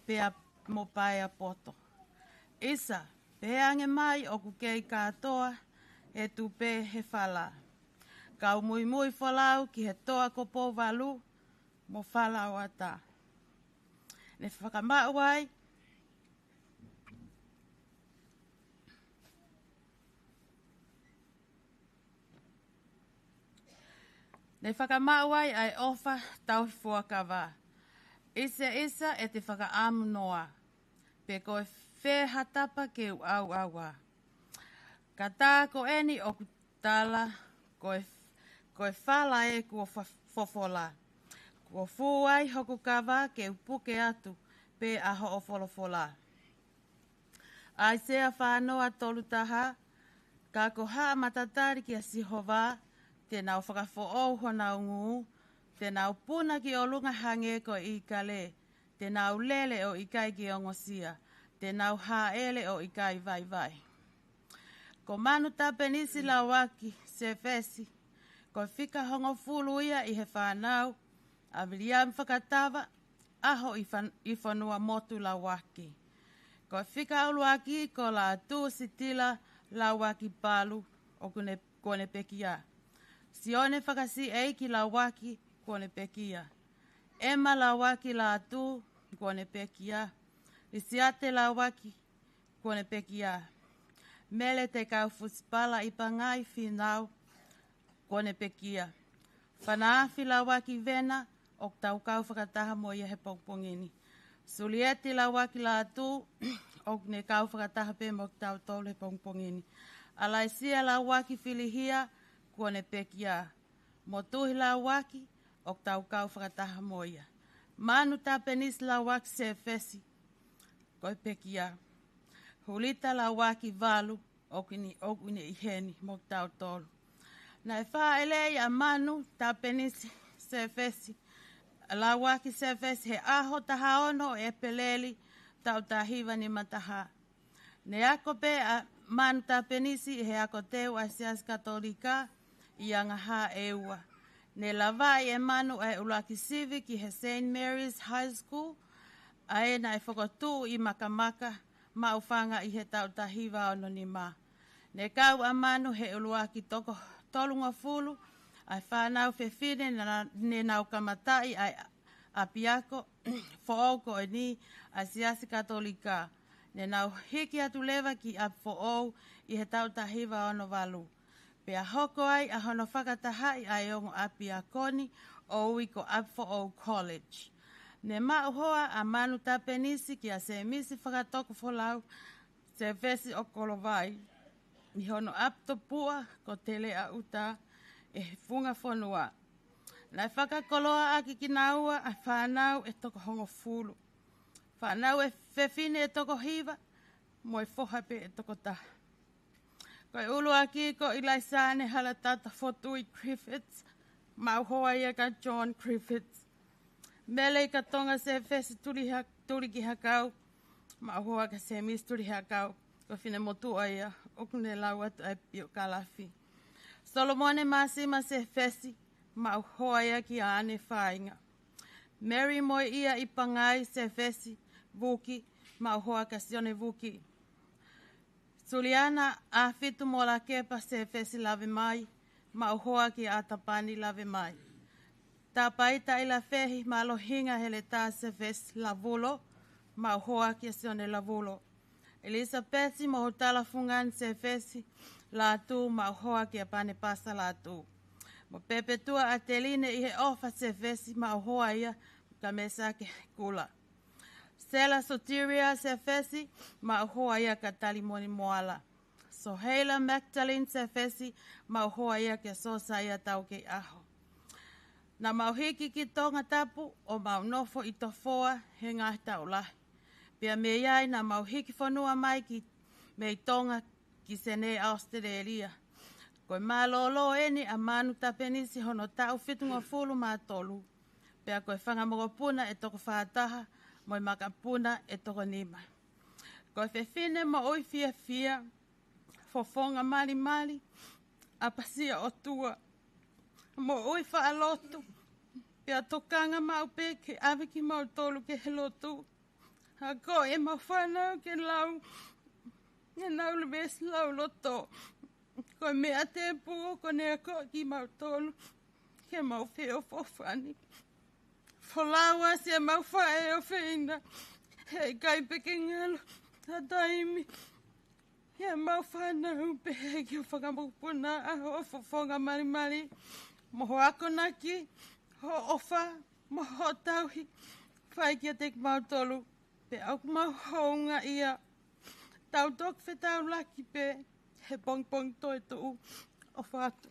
pea mo paea poto. ʻIsa, pehē ange mai ʻoku kei kātoa e tupe he fala. Kau muimui folau ki he toa ko Pouvalu mo Falaoata. Ne fakamaʻu ai, ne fakamaʻu ai ʻa e ʻofa tauhi fuakava. ʻIsa, ʻisa ʻe te fakaʻamu noa, pe ko e fē ha tapa ke u ʻauʻaua. Ka tā ko eni ʻoku tala, ko e, ko e fala ē kuo fa-, fofola. Kuo fū ai hoku kava ke u puke atu pē ʻa hoʻo folofola. ʻAisea fā noa tolu taha. Ka ko haʻa matatali kia Sihova, te nau fakafoʻou honau ngū, te nau puna ki ʻolunga hangē ko e ʻīkale, te nau lele ʻo ʻikai ke ongosia, te nau hāʻele ʻo ʻikai vaivai. Ko Manu Tapenisi Lauaki Sefesi, ko e fika hongofulu ia ʻi he fānau ʻa Viliami Fakatava, ʻaho ʻi fan-, ʻi Fonuamotu Lauaki. Ko e fika ʻuluaki ko Lātū Sitila Lauaki Palu, ʻoku ne, kuo ne pekia. Sione Fakasiʻeiki Lauaki, kuo ne pekia. ʻEma Lauaki Lātū, kuo ne pekia. Lisiate Lauaki, kuo ne pekia. Mele Tekau Fusipala ʻi Pangai Fīnau, kuo ne pekia. Fanaafi Lauaki Vena, ʻoku tau kau fakataha mo ia he pongipongi ni. Sulieti Lauaki Lātū, ʻoku ne kau fakataha pē mo kitautolu he pongipongi ni. ʻAlaisia Lauaki Filihia, kuo ne pekia. Motuhi Lauaki, ʻoku tau kau fakataha mo ia. Manu Tapenisi Lauaki Sefesi, ko e pekia. Hulita Lauaki Valu, ʻoku ne, ʻoku ne ʻi heni mo kitautolu. Naʻe fāʻeleʻi ʻa Manu Tapenisi Sefesi, Lauaki Sefesi he ʻaho taha ono ʻo ʻEpeleli, taʻu taha hiva nima taha. Ne ako pē ʻa Manu Tapenisi ʻi he ako teu ʻa e Siasi Katolika ʻi Angahā ʻEua. Ne lavaʻi ʻe Manu ʻa e ʻuluaki sivi ki he Saint Mary's High School, ʻa ē naʻe fokotuʻu ʻi Makamaka, Maʻufanga ʻi he taʻu taha hiva ono nima. Ne kau ʻa Manu he ʻuluaki toko tolungofulu ʻa e fānau fefine naʻa ne nau kamataʻi ʻa e ʻapiako foʻou ko eni ʻa e Siasi Katolika. Ne nau hiki atu leva ki ʻApifoʻou ʻi he taʻu taha hiva ono valu. Pea hoko ai ʻa hono fakatahaʻi ʻa e ongo ʻapiako ni ʻo ui ko ʻApifoʻou College. Ne maʻu hoa ʻa Manu Tapenisi kia Semisi Fakatokofolau Sefesi ʻo Kolovai, ʻi hono ʻapitopuʻa ko Teleʻa ʻUta ʻi he funga fonua. Naʻe fakakoloa ʻaki kinaua ʻa e fānau ʻe toko hongofulu. Fānau ʻe fefine ʻe toko hiva, mo e foha pē ʻe toko taha. Ko e ʻuluaki ko ʻIlaisane Halatata Fotui Griffiths, maʻu hoa ia kia John Griffiths. Mele Ikatonga Sefesi Tuli ha-, Tulikihakau, maʻu hoa kia Semisi Tulihakau, ko e finemotuʻa ia ʻoku ne lau atu ʻa e piokalafi. Solomone Māsima Sefesi, maʻu hoa ia kia ʻAne Fainga. Mary Moeʻia ʻi Pangai Sefesi Vuki, maʻu hoa kia Sione Vuki. Suliana ʻAfitu Molakepa Sefesi Lavemai, maʻu hoa kia ʻAtapani Lavemai. Tapaita ʻIlafehi Mālohinga Heletā Sefesi Lavulo, maʻu hoa kia Sione Lavulo. ʻIlisapesi Mohutala Fungani Sefesi Lātū, maʻu hoa kia Panepasa Lātū. Mo Pepetua ʻAteline ʻi he ʻOfa Sefesi, maʻu hoa ia kia Mesake Kula. Sela Sotiria Sefesi, maʻu hoa ia kia Talimoni Moala. Soheila Magdalene Sefesi, maʻu hoa ia kia Sosaia Taukeiʻaho. Naʻa mau hiki ki Tongatapu ʻo mau nofo ʻi Tofoa he ngaahi taʻu lahi. Pea mei ai naʻa mau hiki fonua mai ki, mei Tonga ki Senē, ʻAositelēlia. Ko e mālōlō eni ʻa Manu Tapenisi hono taʻu fitungofulu mā tolu. Pea ko e fanga mokopuna ʻe toko fā taha, mo e makapuna ʻe toko nima. Ko e fefine moʻui fiefia, fofonga malimali, ʻapasia ʻOtua, moʻui faʻa lotu, pea tokanga maʻu pē ke ʻave kimautolu ki he lotu. Akoʻi ʻemau fānau ke lau ʻenau veesi lauloto. Ko e meʻa tēpū ʻoku ne akoʻi kimautolu ke mau feʻofoʻofani. Folau ʻa siʻemau faʻē ʻofeina, heʻikai pē ke ngalo ha taimi. ʻEmau fānau pē he ʻEiki ʻo fakamokopuna ʻa hoʻo fofonga malimali, mo hoʻo akonaki, hoʻo ʻofa, mo hoʻo tauhi, fai kiate kimautolu, pea ʻoku mau houngaʻia. Tau toki fetaulaki pē he pongipongi toetuʻu. ʻOfa atu.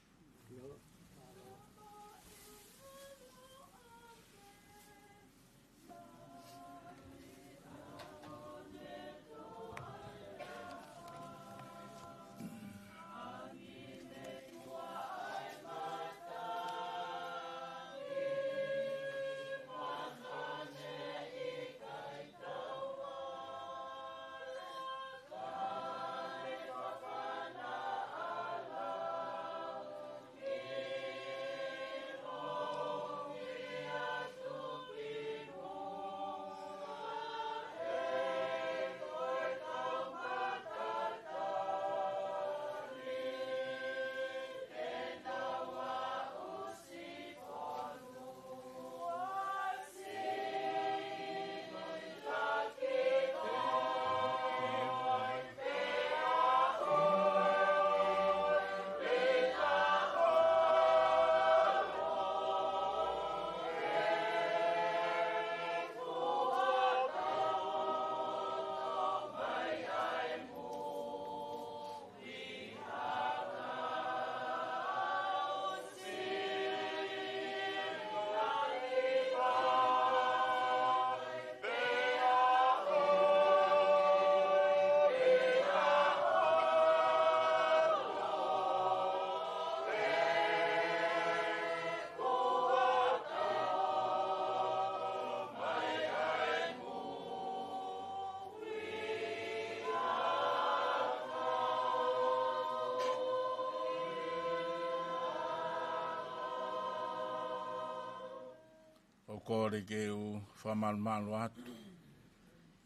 ʻOku ou kole ke u fakamalumalu atu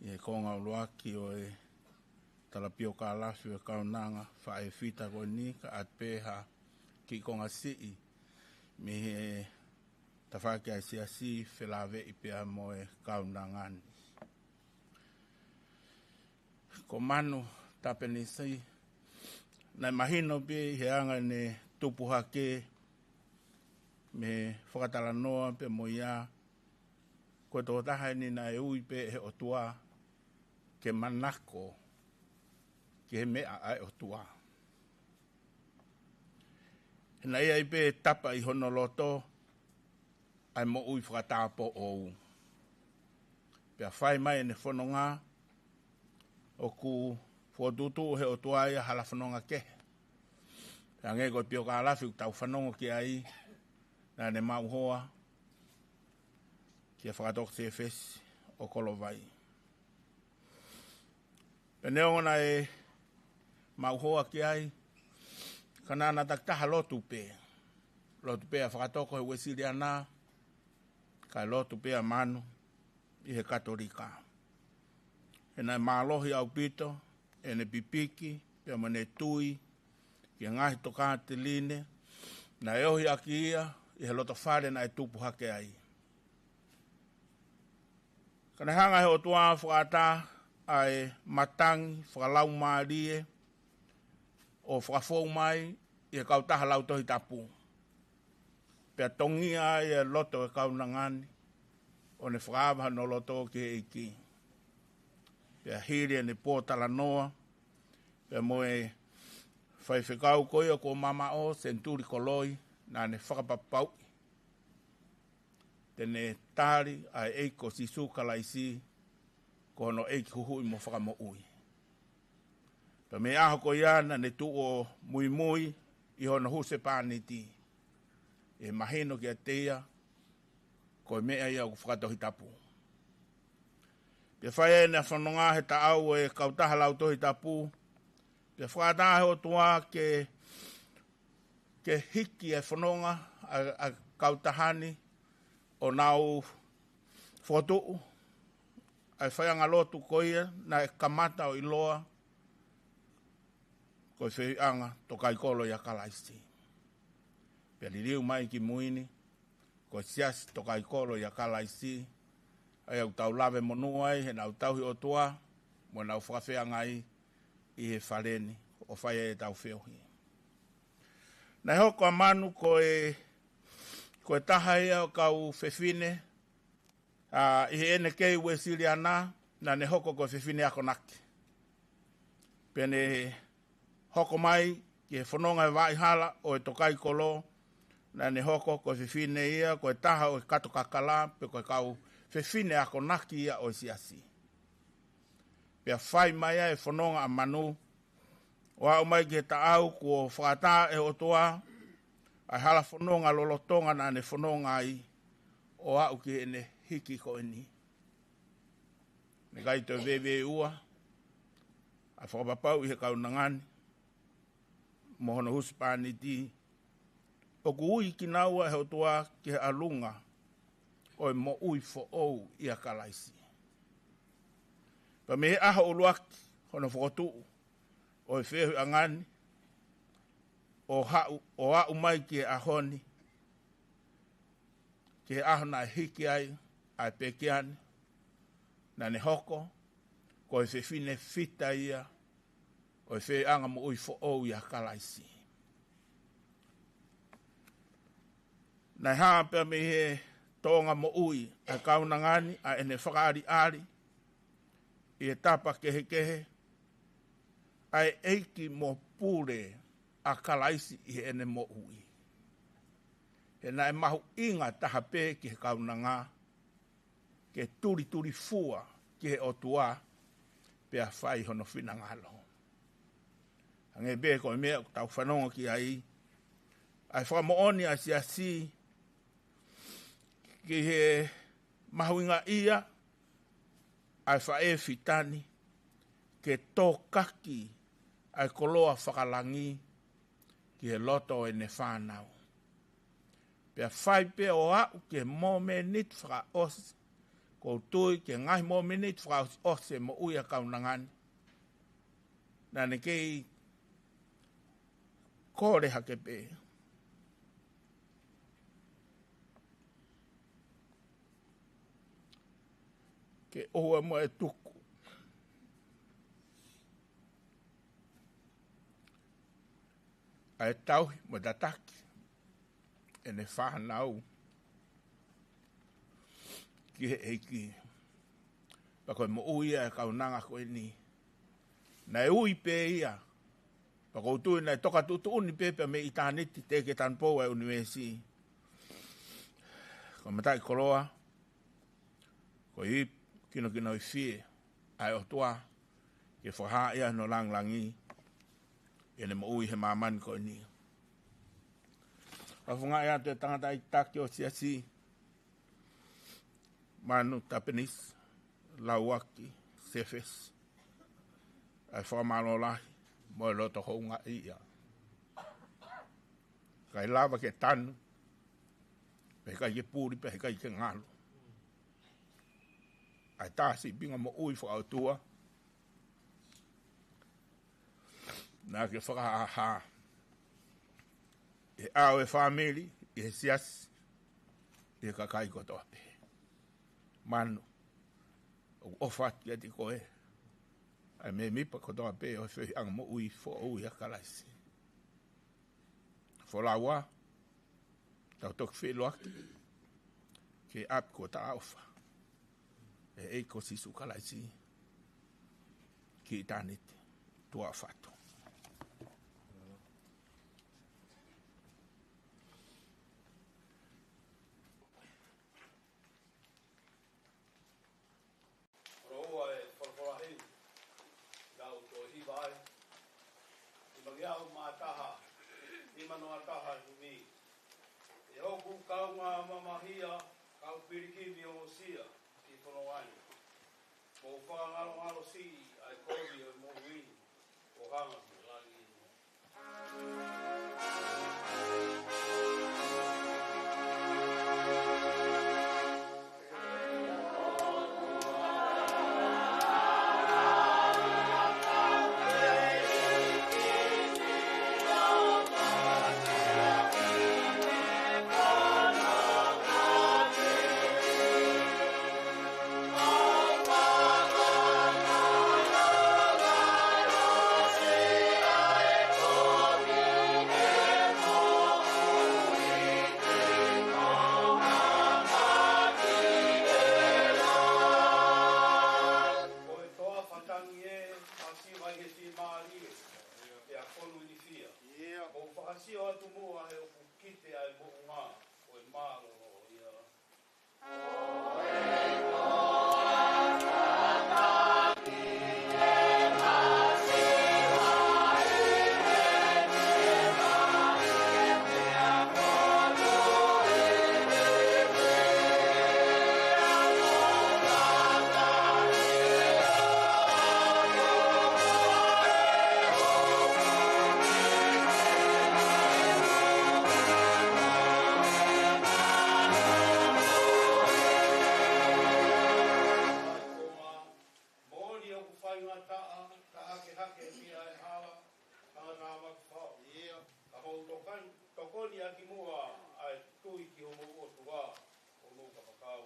ʻi he konga ʻuluaki ʻo e talapiokalasi ʻo e kaunanga faʻē fita ko eni, kae ʻatā pē ha kiʻi konga siʻi mei he tafaʻaki ʻa e siasi felāveʻi pea mo e kaunanga ni. Ko Manu Tapenisi, naʻe mahino pē ʻi he anga ʻene tupu hake mei he fakatalanoa pea mo ia, ko e tokotaha eni naʻe ui pē ʻe he ʻOtua ke manako ki he meʻa ʻa e ʻOtua. He naʻe ʻi ai pē tapa ʻi hono loto ʻa e moʻui fakatāupoʻou. Pea fai mai ʻene fononga, ʻoku fokotuʻutuʻu ʻe he ʻOtua ia hala fononga kehe. Pea hangē ko e piokalasi ʻoku tau fanongo ki ai, naʻa ne maʻu hoa kia Fakatokosiefesi ʻo Kolovai. Pea neongo naʻe maʻu hoa ki ai, ka naʻa na takitaha lotu pē. Lotu pē ʻa Fakatoko he Uēsiliana, kae lotu pē ʻa Manu ʻi he Katolika. He naʻe mālohi ʻaupito ʻene pipiki pea mo ʻene tui ki he ngaahi tokāteline naʻe ohi ʻaki ia ʻi he lotofale naʻe tupu hake ai. Ka naʻe hanga ʻe he ʻOtua ʻo fakaʻatā ʻa e matangi fakalaumālie ʻo fakafou mai ʻi he kautaha lautohi tapu. Pea tongia ai e loto ʻo e kaunanga ni, ʻo ne fakaava hono loto ki he ʻEiki. Pea hili ʻene pōtalanoa pea mo e faifekau ko ia ko Mamaʻo Senituli Koloi, naʻa ne fakapapauʻi te ne tali ʻa e ʻEiki ko Sīsū Kalaisi ko hono ʻEiki Huhuʻi mo Fakamoʻui. Pea mei he ʻaho ko ia naʻa ne tuʻu ʻo muimui ʻi hono husepāniti, ʻe mahino kiate ia ko e meʻa ia ʻoku fakatohitapu. Pea fai ʻene fononga he taʻau ʻo e kautaha lautohi tapu, pea fakaʻatā ʻe he ʻOtua ke ke hiki e fononga ʻa, ʻa e kautaha ni ʻo nau fokotuʻu ʻa e faiʻanga lotu ko ia naʻe kamata ʻo ʻiloa ko e feohiʻanga Tokaikolo ʻia Kalaisi. Pea liliu mai ki mui ni ko e Siasi Tokaikolo ʻia Kalaisi, ʻa ia ʻoku tau lave monū ai heʻenau tauhi ʻOtua mo ʻenau fakafeangai ʻi he fale ni ʻo fai ai ʻetau feohi. Naʻe hoko ʻa Manu ko e, ko e taha ia ʻo e kau fefine, ʻa, ʻi heʻene kei Uēsiliana, naʻa ne hoko ko e fefine akonaki. Pea ne hoko mai ki he fononga ʻi Vaʻehāla ʻo e Tokaikolo, naʻa ne hoko ko e fefine ia, ko e taha ʻo e kato kakala, pe ko e kau fefine akonaki ia ʻo e siasi. Pea fai mai ai e fononga ʻa Manu, ʻo aʻu mai ki he taʻau kuo fakaʻatā ʻe he ʻOtua ʻa e hala fononga lolotonga naʻa ne fononga ai, ʻo aʻu ki heʻene hiki ko eni. Naʻe ʻikai toe veiveiua ʻa e fakapapau ʻi he kaunanga ni mo hono husepāniti, ʻoku ui kinaua ʻe he ʻOtua ki he ʻalunga ʻo e moʻui foʻou ʻia Kalaisi. Pea mei he ʻaho ʻuluaki hono fokotuʻu ʻo e feohiʻanga ni, ʻo haʻu, ʻo aʻu mai ki he ʻaho ni, ki he ʻaho naʻe hiki ai ʻa e pekia ni, naʻa ne hoko ko e fefine fita ia ʻo e feohiʻanga moʻui foʻou ʻia Kalaisi. Naʻe hā pea mei he tōʻonga moʻui ʻa e kaunanga ni ʻa ʻene fakaʻaliʻali ʻi he tapa kehekehe ʻa e ʻEiki mo pule ʻa Kalaisi ʻi heʻene moʻui. He naʻe mahuʻinga taha pē ki he kaunanga ke tulitulifua ki he ʻOtua pea fai hono finangalo. Hangē pē ko e meʻa ʻoku tau fanongo ki ai, ʻa e fakamoʻoni ʻa e siasi ki he mahuʻingaʻia ʻa e faʻē fita ni ke tokaki ʻa e koloa fakalangi ki he loto ʻo ʻene fānau. Pea fai pē ʻo aʻu ki he momeniti fakaʻosi, ʻoku ou tui ki he ngaahi momeniti fakaʻosiʻosi e moʻui ʻa e kaunanga ni, naʻa ne kei kole hake pē ke ʻoua muʻa ʻe tuku ʻa e tauhi mo e tataki ʻene fānau ki he ʻEiki. Pea ko e moʻui ʻa e kaunanga ko eni, naʻe ui pē ia, pea ʻoku ou tui naʻe toka tuʻutuʻuni pē pea mei ʻitāniti teʻeki ke tanupou ʻa e ʻunivēsi. Ko e mataʻikoloa, ko e kinokinoifie ʻa e ʻOtua ke fakahā ʻa hono lāngilangi ʻi heʻene moʻui he māmani ko eni. Fakafofongaʻi atu e tangataʻeiki taki ʻo e siasi, Manu Tapenisi Lauaki Sefesi, ʻa e fakamālō lahi mo e loto houngaʻia. ʻIkai lava ke tanu, pea ʻikai ke puli, pea ʻikai ke ngalo ʻa e tā sīpinga moʻui fakaʻotua naʻa ke fakahāhā ʻi he ʻao ʻo e fāmili, ʻi he siasi, ʻi he kakai kotoa pē. Manu, ʻoku ʻofa atu kiate koe ʻa e mēmipa kotoa pē ʻo e feohiʻanga moʻui foʻou ʻia Kalaisi. Folau ā, tau toki feʻiloaki ki he ʻapi kuo taʻofa ʻe he ʻEiki ko Sīsū Kalaisi ki ʻitāniti. Tuʻa ʻofa atu. Hono ua e folofola heni, naʻa ku toe hiva ai. Nimangeau mā taha, nima noa taha himi. ʻE hoku kaungā mamahia, kau pilikimi ongosia ki fononga ni. Mou fakangalongalo siʻi ʻa e kovi ʻo e moʻui ni, ʻo hanga ki langi ni. Ko e toafa tangi ē, masiva ʻi he fiemālie, pea fonu ʻi he fia. Mou fakasio atu muʻa he ʻoku kite ʻa e moʻunga, ko e mālōlō ia. Moʻoni ʻoku faingataʻa, taʻahakehake pē ʻa e hala, tangata makafao. Ka mou tokan-, tokoni ʻaki muʻa ʻa e tui ki homou ʻOtua, ʻo mou kapakau.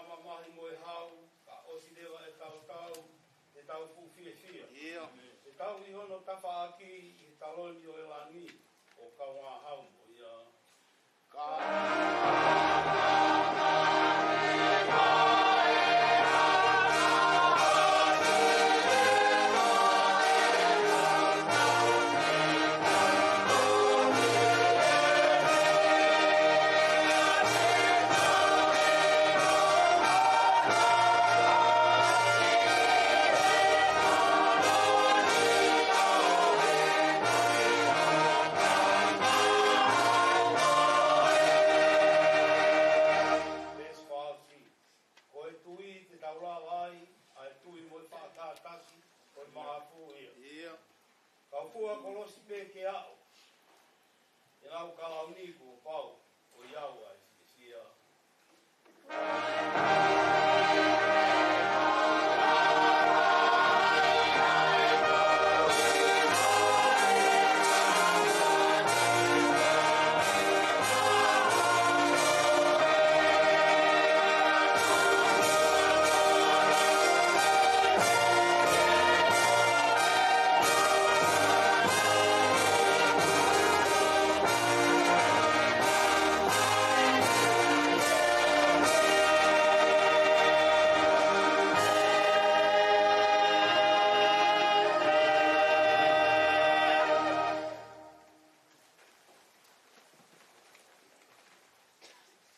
Mamahi mo e hau, ka ʻosi leva e tautau, ʻe tau fuʻu fiefia. ʻE tau ʻi hono tafaʻaki ʻi he taloni ʻo e langi, ʻo kaungā hau mo ia. kolosi pē ke aʻu. Te lau kalauni kuo pau ʻo i au ai, sia.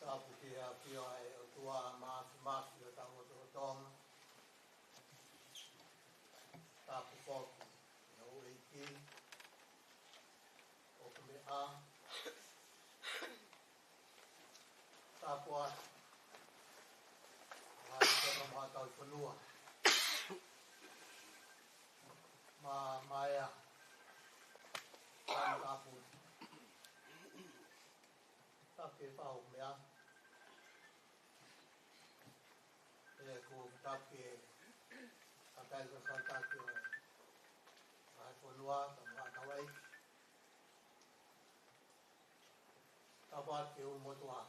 Tapu ki he ʻafio ʻa e ʻOtua Māfimafi ʻo tautolu ʻo Tonga. Tapu foki ki he houʻeiki ʻoku meʻa. Tapu atu ki he kau tauhifonua. Mā, mā ea. Tapu. Tapu ki he fau meʻa. ʻE, ʻoku tapu ki he kakai ko e kau taki ʻo e fonua, kau maʻa kau ai. Tapu atu ki he ʻulumotuʻa,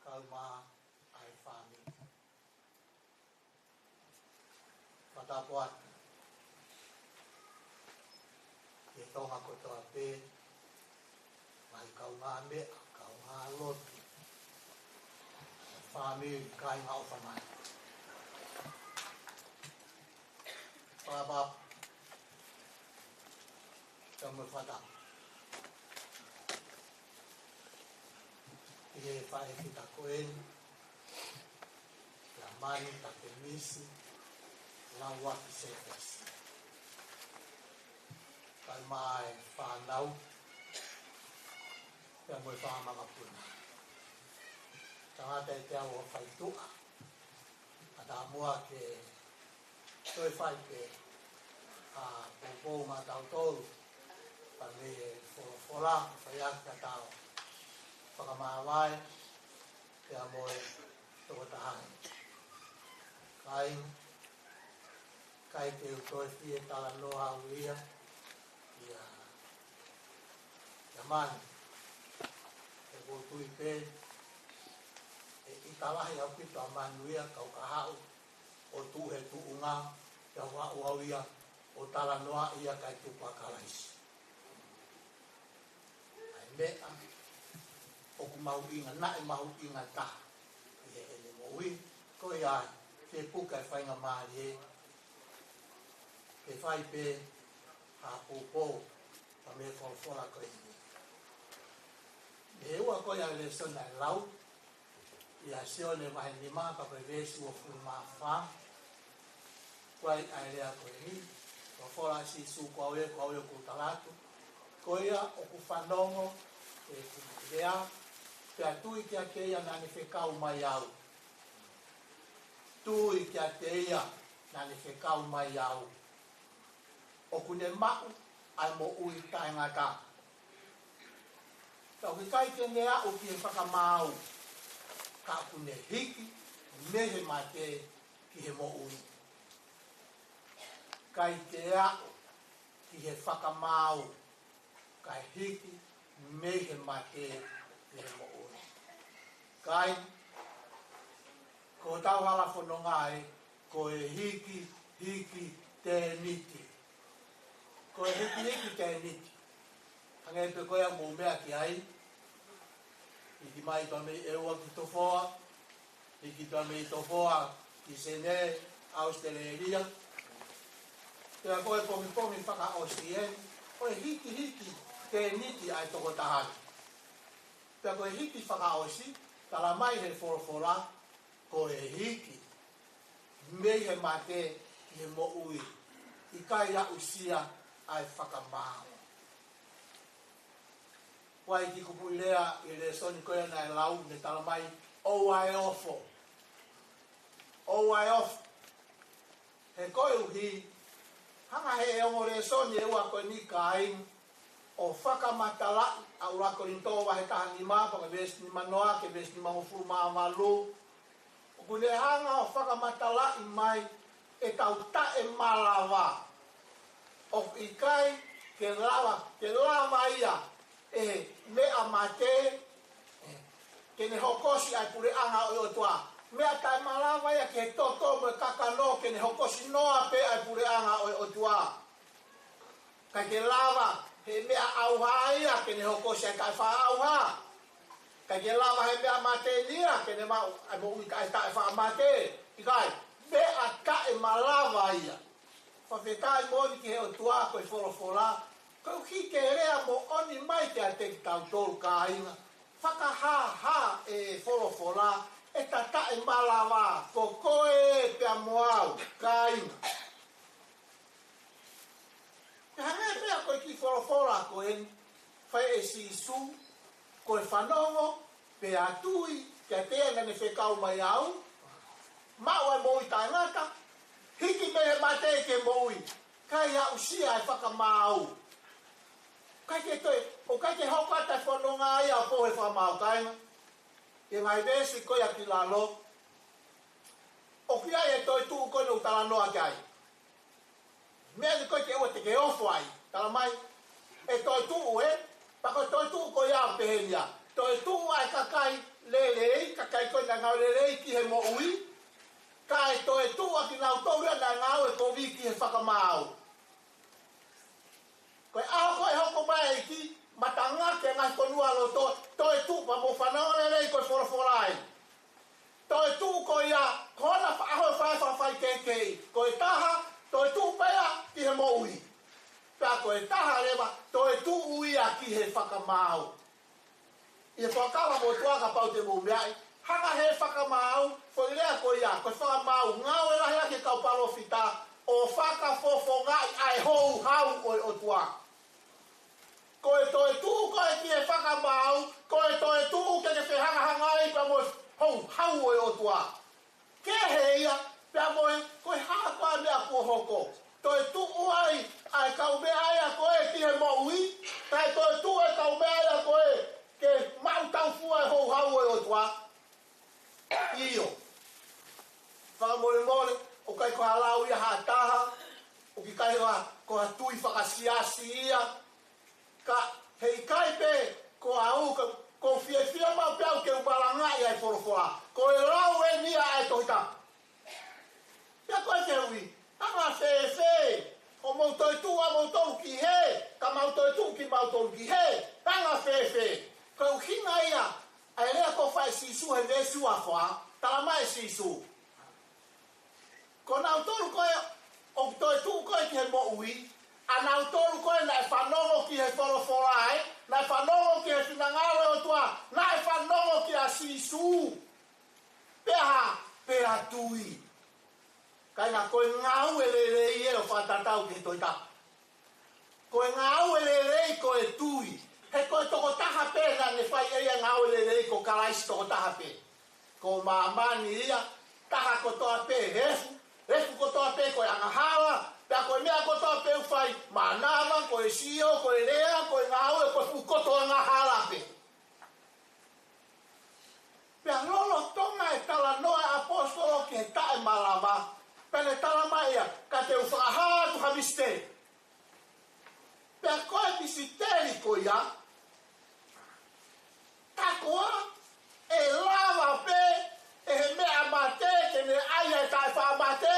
kae ʻumaʻā e fāmili. Fakatapu atu ki he Tonga kotoa pē, ngaahi kaungāmeʻa, kaungālotu, fāmili, kāinga ʻofa mai. Fakatapu pea mo e fakatapu ki he faʻē fita ko eni, kia Mani Takemisi Lauaki Sefasi, kae ʻumaʻā e fānau, pea mo e fanga mokopuna. Tangata ʻe teau ʻo fai tuʻa, ʻatā muʻa ke toe fai pē ha poupou maʻatautolu, pea mei he folofola, fai ʻaki ʻetau fakamāvae, pea mo e tokotaha ni. Kāinga, ʻikai ke u toe fie talanoa au ia, ia, ia Manu. ʻOku ou tui pē, ʻe ʻita lahi ʻaupito ʻa Manu ia, ka u ka haʻu ʻo tuʻu he tuʻunga, pea u haʻu au ia ʻo talanoa ia kae tuku ʻa Kalaisi. ʻA e meʻa ʻoku mahuʻinga, naʻe mahuʻinga taha ʻi heʻene moʻui, ko ia ai, ke puke e faingamālie ke fai pē ha poupou, pea mei he folofola ko eni. Mei he ua ko ia e lēsoni naʻe lau, ʻia Sione vahe nima pea ko e veesi uofulu mā fā. Ko ia ʻa e lea ko eni, folofola ʻa Sīsū, ko au ia, ko au ia ʻoku ou tala atu. Ko ia ʻoku fanongo ki heʻeku lea, pea tui kiate ia naʻa ne fekau mai au. Tui kiate ia naʻa ne fekau mai au, ʻoku ne maʻu ʻa e moʻui taʻengata. Ka ʻoku ʻikai ke ne aʻu ki he fakamaau, ka ʻoku ne hiki mei he mate ki he moʻui. ʻIkai ke aʻu ki he fakamaau, kae hiki mei he mate ki he moʻui. Kāinga, ko hotau hala fononga ē, ko e hikihiki tēniti. Ko e hikihiki tēniti. Hangē pē ko ia ʻoku mou meʻa ki ai. Hiki mai pea mei ʻEua ki Tofoa, hiki pea mei Tofoa ki Senē, ʻAositelēlia. Pea ko e pongipongi fakaʻosi ē, ko e hikihiki tēniti ʻa e tokotaha ni. Pea ko e hiki fakaʻosi, tala mai he folofola, ko e hiki mei he mate ki he moʻui, ʻikai aʻusia ʻa e fakamaau. Ko e kiʻi kupuʻi lea ʻi he lēsoni ko ia naʻe lau, ne tala mai, ʻoua ʻe ofo. ʻOua ʻe ofo. He koeʻuhi Hanga ʻe he ongo lēsoni ʻe ua ko eni, kāinga, ʻo fakamatalaʻi ʻa ʻuluaki Kolinitō vahe taha nima, pea ko e veesi nima noa ki he veesi nimangofulu mā valu. ʻOku ne hanga ʻo fakamatalaʻi mai ʻetau taʻemalava. ʻOku ʻikai ke lava, ke lava ia ʻe he meʻa mate ke ne hokosi ʻa e puleʻanga ʻo e ʻOtua. Meʻa taʻemalava ia ki he toto mo e kakano ke ne hokosi noa pē ʻa e puleʻanga ʻo e ʻOtua. ʻIkai ke lava he meʻa ʻauha ia ke ne hokosi ʻa e taʻefaʻaʻauha. ʻIkai ke lava he meʻa mate ia ke ne maʻu ʻa e moʻui taʻe, taʻefaʻamate. ʻIkai, meʻa taʻemalava ia. Fakafetaʻi moʻoni ki he ʻOtua ko e folofola, koeʻuhi ke lea moʻoni mai kiate kitautolu, kāinga. Fakahāhā e folofola ʻeta taʻemalava, ko koe pea mo au, kāinga. Pea hangē pē ko e kiʻi folofola ko eni, fai ʻe Sīsū, ko e fanongo pea tui kiate ia naʻa ne fekau mai au, maʻu ʻa e moʻui taʻengata, hiki mei he mate ki he moʻui, kae aʻusia ʻa e fakamaau. ʻIkai ke toe, ʻoku ʻikai ke hoko atu e fononga ia ʻo pou he fakamaau, kāinga. ʻI he ngaahi veesi ko ia ki lalo, ʻoku ʻi ai e toetuʻu ko eni ʻoku talanoa ki ai. Meʻa ni ko ē ke ʻoua te ke ofo ai, talamai e toetuʻu, ē? Pea ko e toetuʻu ko ia ʻoku pehē ni ia. Toetuʻu ʻa e kakai lelei, kakai ko ē naʻe ngāue lelei ki he moʻui, kae toetuʻu ʻa kinautolu ia naʻe ngāue kovi ki he fakamaau. Ko e ʻaho ko ē ʻe hoko mai ai e kiʻi matangaki ʻa e ngaahi fonua loto, toetuʻu pea mou fanongo lelei ko e folofola ē. Toetuʻu ko ia, ko hona faʻahinga ʻaho ʻe fai e fakafaikehekeheʻi. Ko e taha, toetuʻu pē ia ki he moʻui. Pea ko e taha leva, toetuʻu ia ki he fakamaau. ʻI he Fuakava Motuʻa, kapau te mou meaʻi, hanga ʻe he fakamaau, foʻi lea ko ia, ko e fakamaau, ngāue lahi ʻa e kau palōfita, ʻo fakafofongaʻi ʻa e houhau ʻo e ʻOtua. Ko e toetuʻu ko ē ki he fakamaau, ko e toetuʻu ke ke fehangahangai pea mo e houhau ʻo e ʻOtua. Kehe ia, pea mo e, ko e hā koā e meʻa kuo hoko. Toetuʻu ai ʻa e kaumeʻa ia ko ē ki he moʻui, kae toetuʻu e kaumeʻa ia ko ē ke maʻu taufua e houhau ʻo e ʻOtua. ʻIo. Fakamolemole, ʻoku ʻikai ko ha lau ia ha taha, ʻoku ʻikai ko ha, ko ha tui fakasiasi ia, ka heʻikai pē ko au, ka, ʻoku ou fiefia maʻu pē au ke u malangaʻi ʻa e folofola. Ko e lau eni ia ʻa e Tohi Tapu. Pea ko e ke ui, anga fēfē hoʻomou toetuʻu ʻamoutolu ki hē, ka mau toetuʻu kimautolu ki hē, anga fēfē? Ko e ʻuhinga ia ʻa e lea ko ē ʻoku fai ʻe Sīsū he veesi ua fā, talamai ʻe Sīsū, ko nautolu ko ē ʻoku toetuʻu ko ē ki he moʻui, ʻa nautolu ko ē naʻe fanongo ki he folofola ē, naʻe fanongo ki he finangalo ʻo e ʻOtua, naʻe fanongo kia Sīsū. Pea hā, pea tui. Kāinga, ko e ngāue lelei ē ʻo fakatatau ki he Tohi Tapu. Ko e ngāue lelei ko e tui. He ko e tokotaha pē naʻa ne fai ʻe ia e ngāue lelei ko Kalaisi tokotaha pē. Ko māmani ia, taha kotoa pē efu, efu kotoa pē ko e angahala, pea ko e meʻa kotoa pē ʻoku fai, mānava, ko e sio, ko e lea, ko e ngāue, ko e fuʻu koto angahala pē. Pea lolotonga e talanoa ʻa e ʻaposetolo ki he taʻemalava, pea ne talamai ia, ka te u fakahā atu ha misiteli. Pea ko e misiteli ko ia, tā koā ʻe lava pē ʻe he meʻa mate ke ne ʻai ʻa e taʻefaʻamate,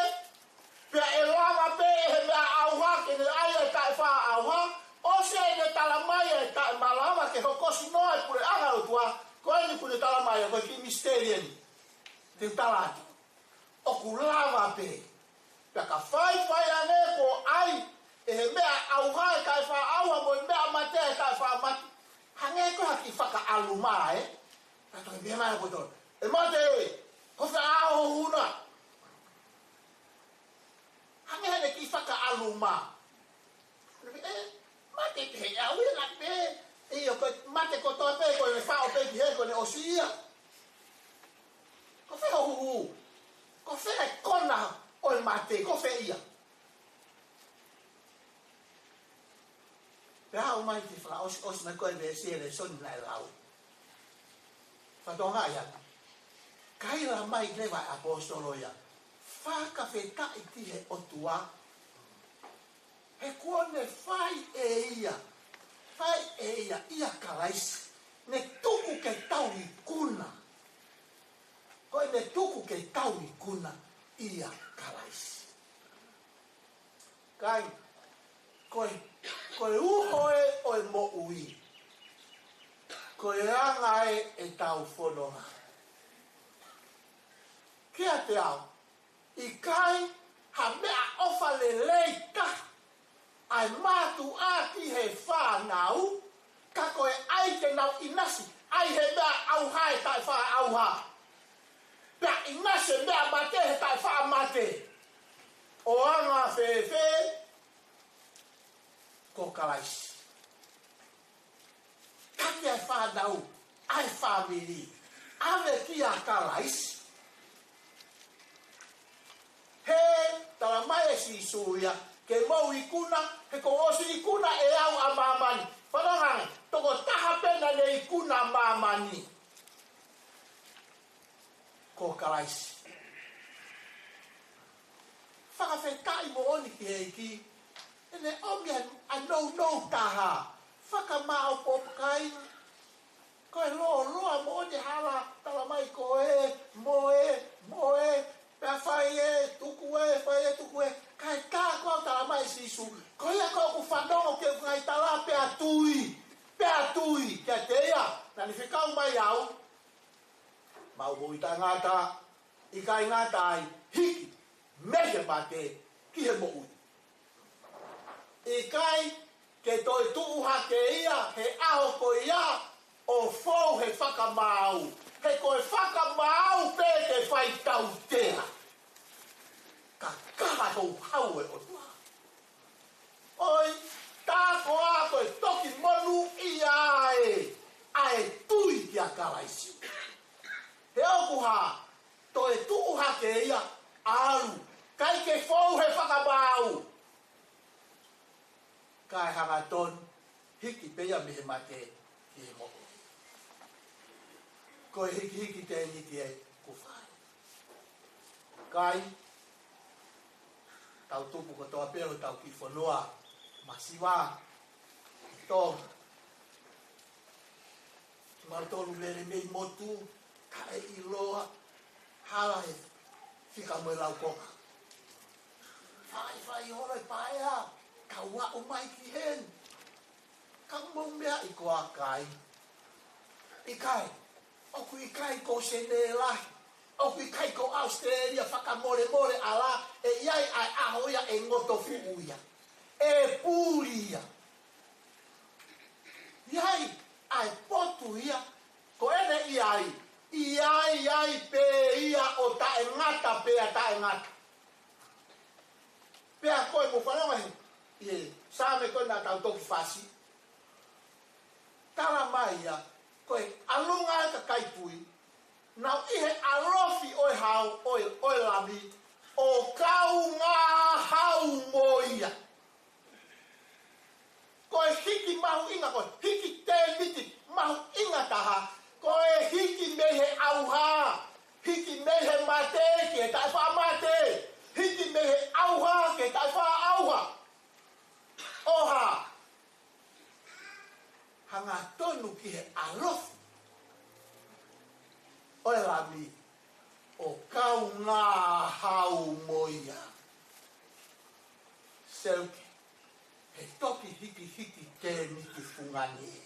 pea ʻe lava pē ʻe he meʻa ʻauha ke ne ʻai ʻa e taʻefaʻaʻauha, ʻosi ʻene talamai ʻa e taʻemalava ke hokosi noa e puleʻanga ʻo e ʻOtua, ko eni kuo ne talamai ia, ko e kiʻi misiteli eni. Te u tala atu. ʻOku lava pē. Pea ka faifai ange kuo ʻai ʻe he meʻa ʻauha e taʻefaʻaʻauha mo e meʻa mate e taʻefaʻamate. Hangē ko ha kiʻi fakaʻaluma, ē? Ka toe meʻa mai ʻaposetolo, ʻe mate, ko fē ʻa hoʻo huhu na? Hangē haʻane kiʻi fakaʻaluma. ʻE, mate pē ʻe au ia, lahi pē. ʻIo, ko e mate kotoa pē, ko ʻene faʻo pē ki hē, ko ʻene ʻosi ia. Ko fē hoʻo huhu? Ko fē e kona ʻo e mate, ko fē ia? Pea ʻomai ke fakaʻosiʻosi mai ko e veesi e lēsoni naʻe lau. Fakatokangaʻi atu. Kaila mai leva e ʻaposetolo ia, fakafetaʻi ki he ʻOtua, he kuo ne fai ʻe ia, fai ʻe ia ʻia Kalaisi, ne tuku ke tau ikuna. Ko ʻene tuku ke tau ikuna ʻia Kalaisi. Kāinga, ko e, ko e uho ē ʻo e moʻui, ko e anga ē ʻetau fononga. Kiate au, ʻikai ha meʻaʻofa lelei taha ʻa e mātuʻa ki he fānau, ka ko e ʻai ke nau ʻinasi ʻi he meʻa ʻauha ʻe taʻefaʻaʻauha. Pea ʻinasi e meʻa mate he taʻefaʻamate. ʻO anga fēfē? Ko Kalaisi. Taki ʻa e fānau, ʻa e fāmili, ʻave kia Kalaisi. He talamai ʻe Sīsū ia, ke mou ikuna, he kuo ʻosi ikuna ʻe au ʻa māmani. Fanongo ange, tokotaha pē naʻa ne ikuna ʻa māmani, ko Kalaisi. Fakafetaʻi moʻoni ki he ʻEiki, ʻene ʻomi ʻa e nounou taha, fakamāʻopoʻopo, kāinga. Ko e lōloa moʻoni hala, talamai ko ē, mo ē, mo ē, pea fai ē, tuku ē, fai ē, tuku ē. Kae tā ko au, talamai ʻe Sīsū, ko ia ko ē ʻoku fanongo ki heʻeku ngaahi tala pea tui, pea tui kiate ia naʻa ne fekau mai au, maʻu moʻui taʻengata, ʻikai ngata ai, hiki mei he mate ki he moʻui. ʻIkai ke toe tuʻu hake ia he ʻaho ko ia ʻo fou he fakamaau. He ko e fakamaau pē ke fai tautea. Ka kaha houhau e ʻOtua. ʻOi, tā koā ko e toki monūʻia ē ʻa e tui kia Kalaisi. He ʻoku hā, toe tuʻu hake ia, ʻalu, ʻikai ke fou he fakamaau. Kae hangatonu, hiki pē ia mei he mate ki he moʻui. Ko e hikihiki tēniti ē ʻoku fai. Kāinga, tau tupu kotoa pē ʻo tau kiʻi fonua masiva ʻi Tonga. Kimautolu lele mei motu, taʻeʻiloa, hala he fika mo e laukonga. Faifai holo e paea, kau aʻu mai ki heni. Ka mou meaʻi koā, kāinga? ʻIkai, ʻoku ʻikai ko Senē lahi, ʻoku ʻikai ko ʻAositelēlia fakamolemole ʻa e lahi, ʻe ʻi ai ʻa e ʻaho ia ʻe ngoto fuʻu ia, ʻe puli ia. ʻI ai ʻa e potu ia, ko ʻene ʻi ai, ʻi ai ai pē ia ʻo taʻengata pea taʻengata. Pea ko e mou fanongo he, ʻi he Saame ko ē naʻa tau toki fasi, talamai ia, ko e ʻalunga e kakai tui, nau ʻi he ʻalofi ʻo e hau, ʻo e, ʻo e Lami, ʻo kaungā hau mo ia. Ko e hiki mahuʻinga, ko e hiki tēniti mahuʻinga taha, ko e hiki mei he ʻauha, hiki mei he mate ki he taʻefaʻamate, hiki mei he ʻauha ki he taʻefaʻaʻauha. ʻO hā? Hangatonu ki he ʻalofi ʻo e Lami, ʻo kaungā hau mo ia. Seuke, he toki hikihiki tēniti fungani ē.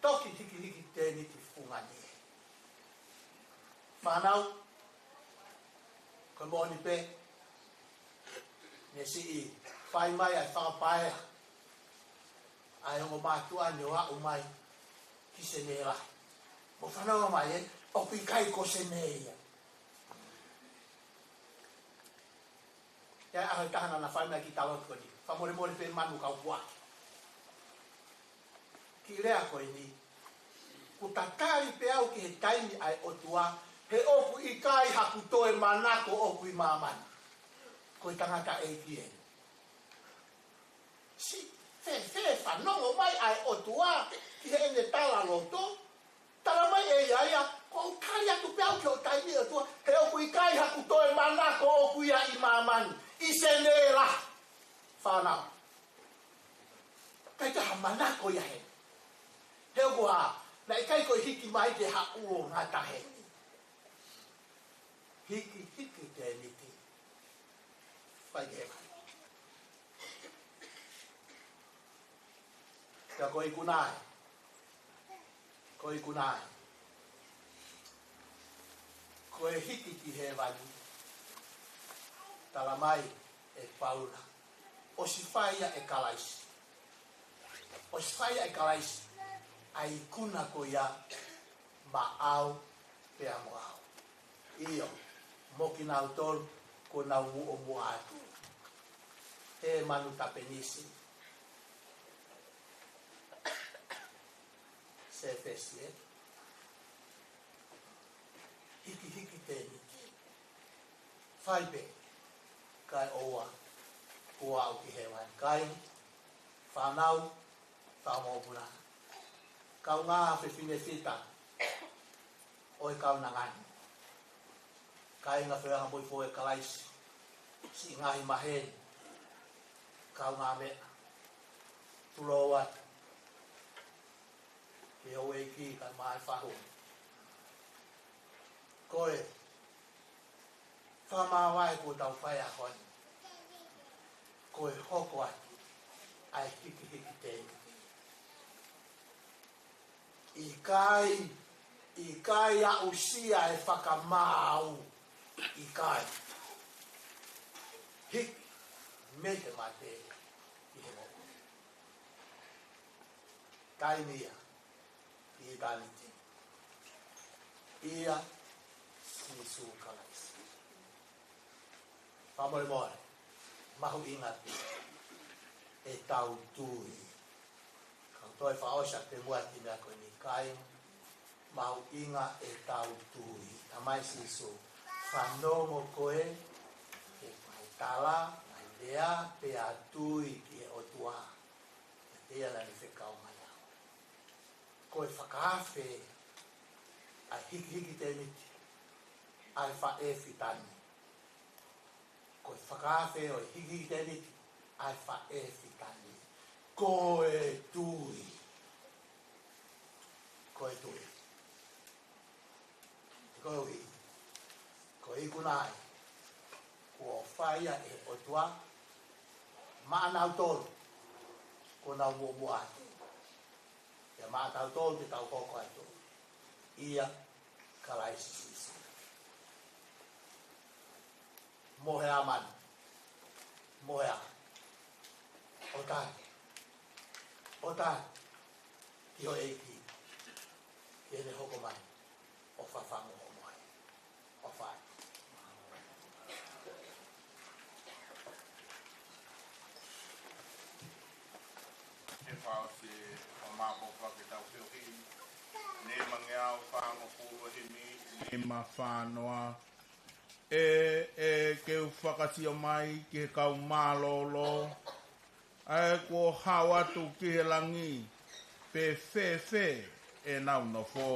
Toki hikihiki tēniti fungani ē. Fānau, ko e moʻoni pē, ne siʻi fai mai ʻa e fakapaea ʻa e ongo mātuʻa ni ʻo aʻu mai ki Senē lahi. Mou fanongo mai ē, ʻoku ʻikai ko Senē ia. ʻI ai e ʻaho ʻe taha naʻa na fai mai e kiʻi tala ko eni, fakamolemole pē manu kau puake. Kiʻi lea ko eni, ʻoku tatali pē au ki he taimi ʻa e ʻOtua, he ʻoku ʻikai haku toe manako ʻoku ʻi māmani. Ko e tangataʻeiki eni. fanongo mai ʻa e ʻOtua ki heʻene talaloto. Tala mai ʻe ia ia, ʻoku ou tali atu pē au ki hoʻo taimi ʻOtua, he ʻoku ʻikai haku toe manako ʻoʻoku ia ʻi māmani, ʻi Senela. Fānau. ʻIkai ke ha manako ia he. He ʻoku hā, naʻe ʻikai ko e hiki mai ke haʻu ʻo ngata heni. Hiki, hiki tēniti. Fai ke hema. Ka ko e ikuna ē. Ko e ikuna ē. Ko e hiki ki hēvani. Tala mai ʻe Paula. ʻOsi fai ia ʻe Kalaisi. ʻOsi fai ia ʻe Kalaisi. ʻA e ikuna ko ia maʻau pea mo au. ʻIo, mo kinautolu kuo nau muʻomuʻa atu. He manu Tapenisi. Sefesi ē. Hikihiki tēniti. Fai pē. Kae ʻoua kuo aʻu ki hēvani. Kāinga, fānau, fanga mokopuna. Kaungā fefine fita ʻo e kaunanga ni. Kāinga feohi mo e foʻi ʻo Kalaisi. Siʻi ngaahi maheni. Kaungāmeʻa. Tulou atu. Ke houʻeiki kae ʻumaʻā e fahu. Ko e fakamāvae kuo tau fai he ʻaho ni. Ko e hoko atu ʻa e hikihiki tēniti. ʻIkai, ʻikai aʻusia e fakamaau. ʻIkai. Hiki mei he mate ki he moʻui. Taimi ia, ʻitāniti. ʻIa Sīsū Kalaisi. Fakamolemole, mahuʻinga pē ʻetau tui. Kau toe fakaʻosi atu pē muʻa ki he meʻa ko eni, kāinga, mahuʻinga ʻetau tui. Talamai ʻe Sīsū, fanongo koe ki he ngaahi tala, ngaahi lea, pea tui ki he ʻOtua. Pea te ia naʻa ne fekau mai au. Ko e fakaafe ʻa e hikihiki tēniti ʻa e faʻē fita ni. Ko e fakaafe ʻo e hikihiki tēniti ʻa e faʻē fita ni. Ko e tui. Ko e tui. Koeʻuhi, ko e ikuna ē kuo fai ia ʻe he ʻOtua maʻanautolu kuo nau muʻomuʻa atu. Pea maʻatautolu te tau hoko atu. ʻIa Kalaisi Sīsū. Mohe ā manu. Mohe ā. ʻOtua. ʻOtua. Ki ho ʻEiki. Ke ne hoko mai ʻo fafangu hoʻo mohe. ʻOfa atu. ʻE fakaʻosi ʻo māpōpō ke tau feohi. Nima ngeau fāngofulu ʻa e himi, nima fā noa. ʻE, ʻe ke u fakasio mai ki he kau mālōlō, ʻa ē kuo hao atu ki he langi, pe fēfē ʻenau nofo.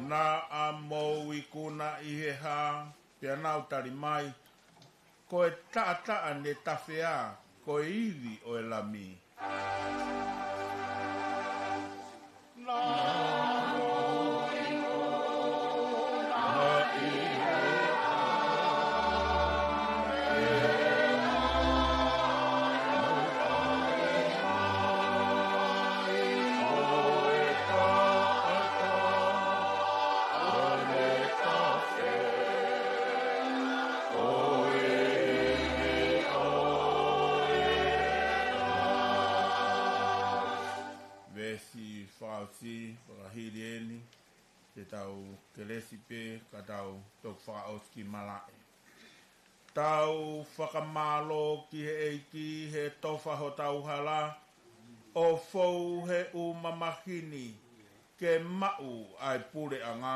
Naʻa mou ikuna ʻi he hā, pea nau tali mai, ko e taʻataʻa ne tafe ā, ko e ivi ʻo e Lami. Hili eni, te tau kelesi pē ka tau toki fakaʻosi ki malaʻe. Tau fakamālō ki he ʻEiki he tofa hotau hala, ʻo fou he ʻū mamahi ni ke maʻu ʻa e puleʻanga.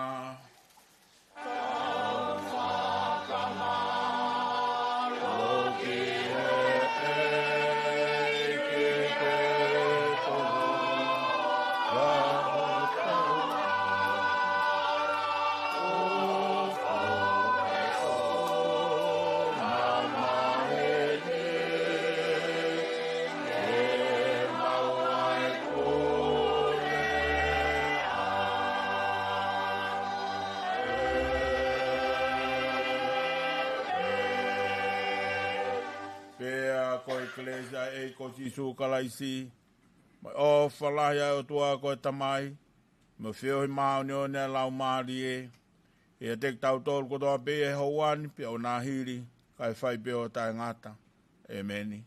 Pea ko e kelesi ʻa e ʻEiki ko Sīsū Kalaisi, mo e ʻofa lahi ʻa e ʻOtua ko e Tamai, mo e feohi māʻoniʻoni ʻa e Laumālie, ʻiate kitautolu kotoa pē he houa ni pea ʻo nāhili, kae fai pē ʻo taʻengata. ʻEmeni.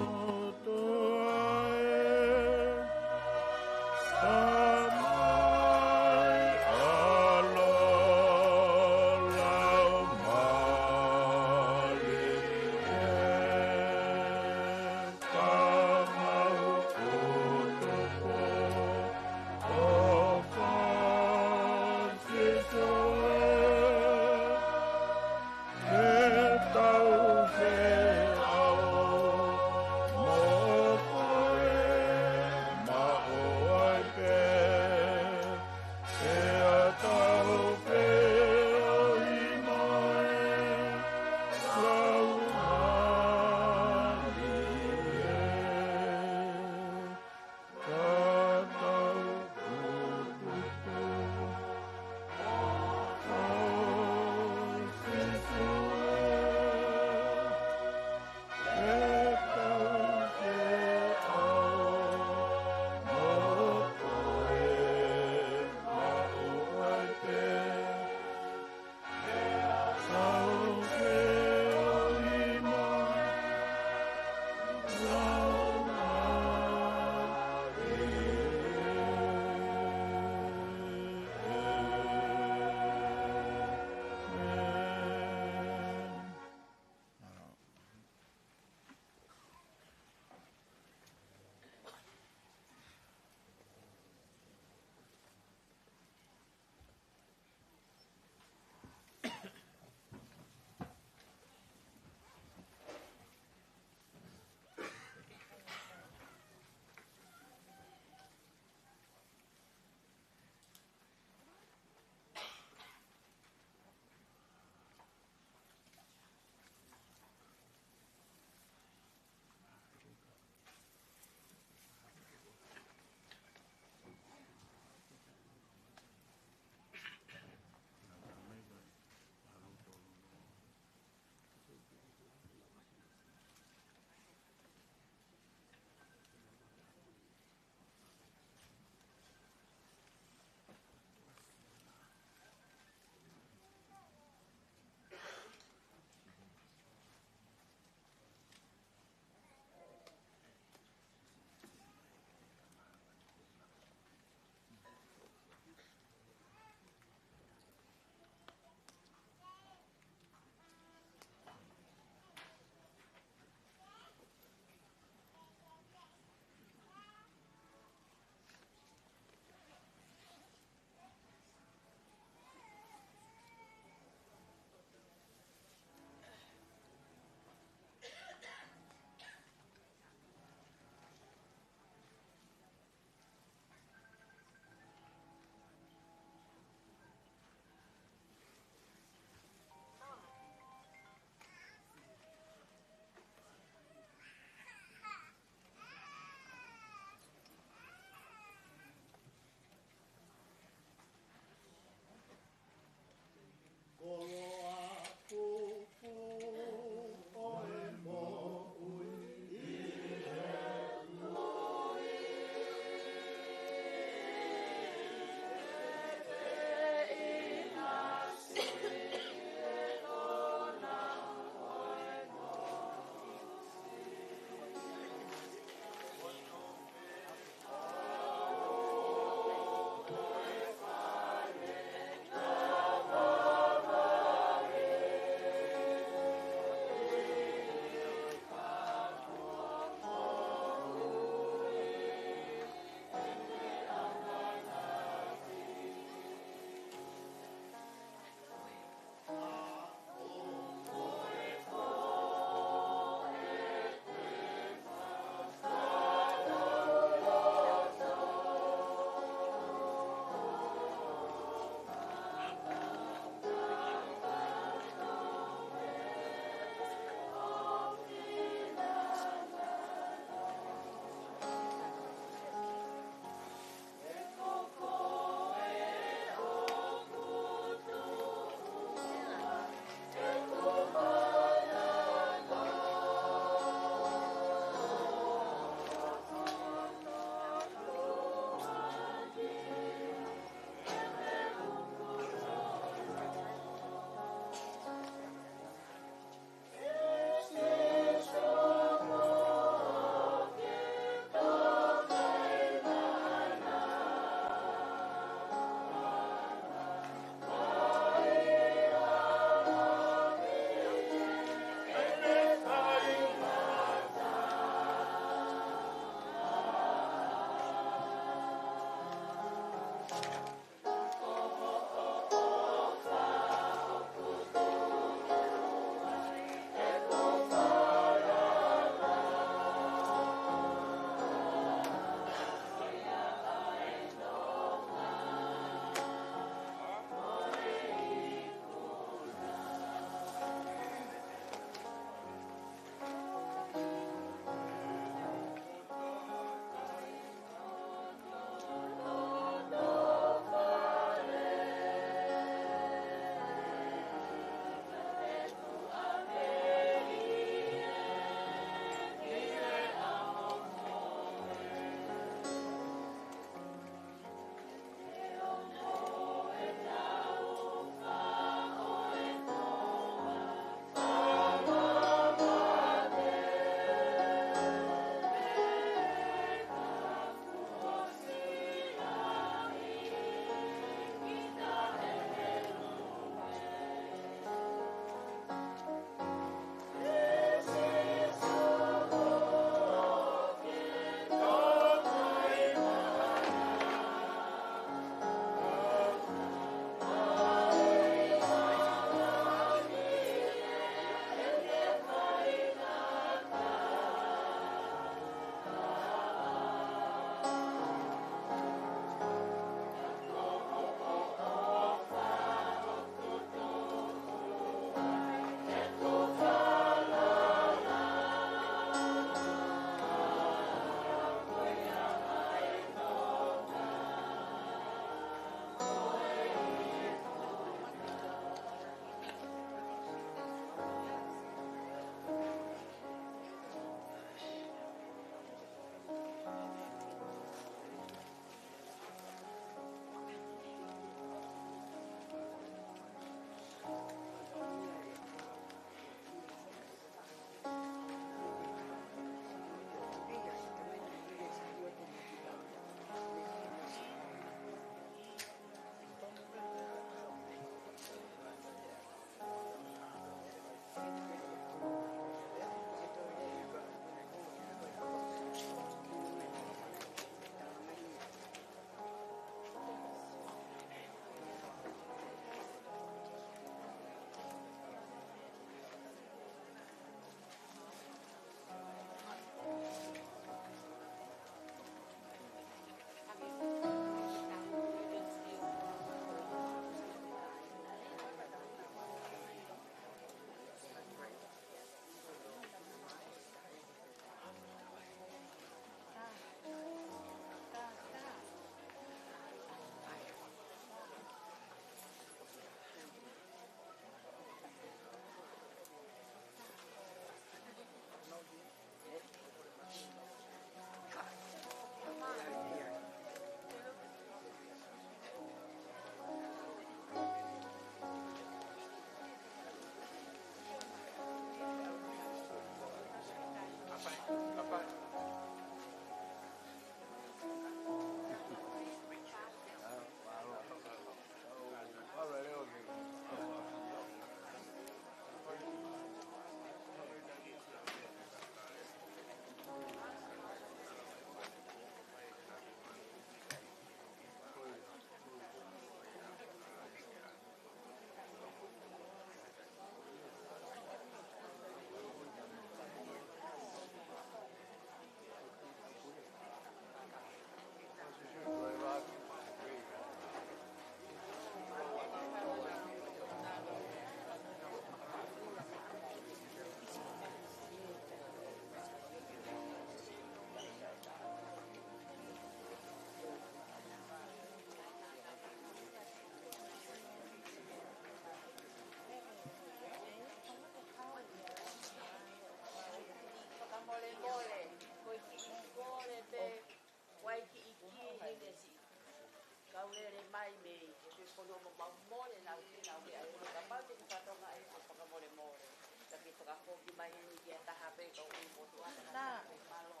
Mei he fefonu mo mau mole nau ki nau ki ai, ʻo kapau te ke fatongia ai, ʻo fakamolemole. Ka ke fakafoki mai heni ki ha taha pē ka ui motu ata ka mālō.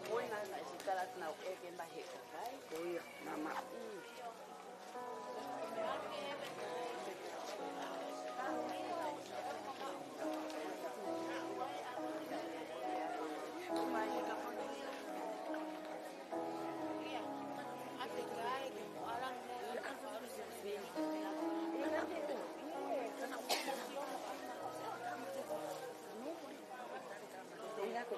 Moe nai nai si kala tana o e ke mahe ka kai. Ko ia, mama. Mm. Meʻa ko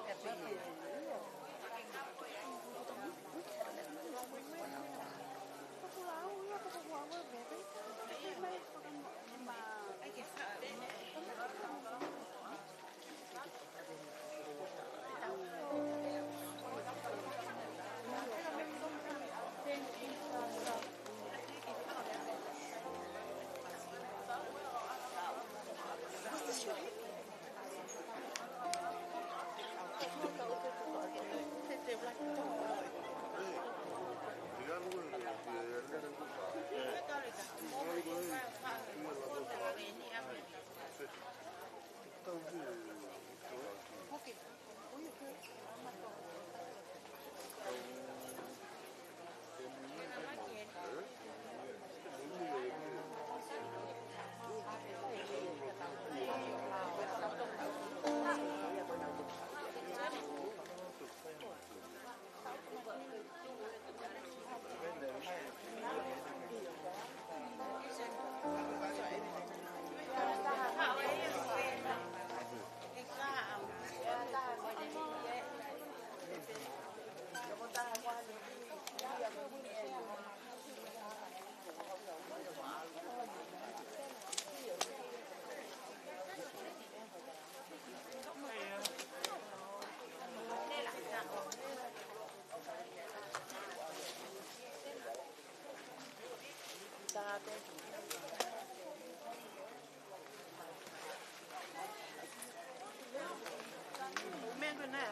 ena.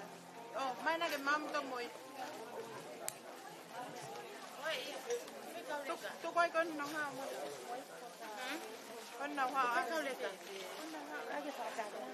Oh, mai na ke mamu to moi. Tu, tu koi kon nonga mo. Hmm? Kon nonga. Ko e kau leka. Kon nonga. Ake whakatau.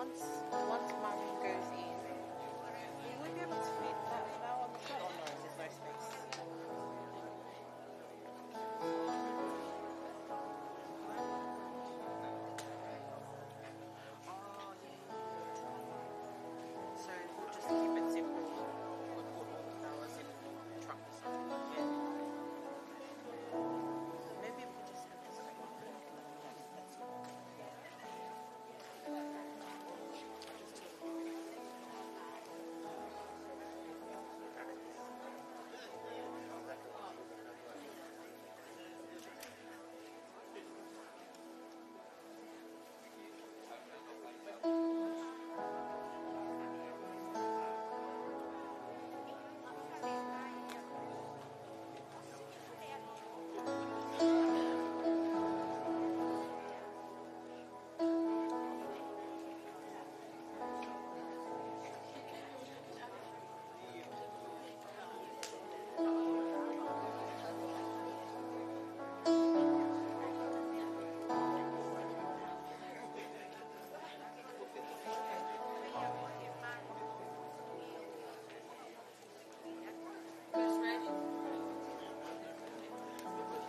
Once, once Mum goes in, we would be able to fit that flower on the floor. Oh no, there's no space. Oh, yeah. So we'll just keep it simple. We'll put all the flowers in a truck or something. Yeah. Maybe we'll just have this one.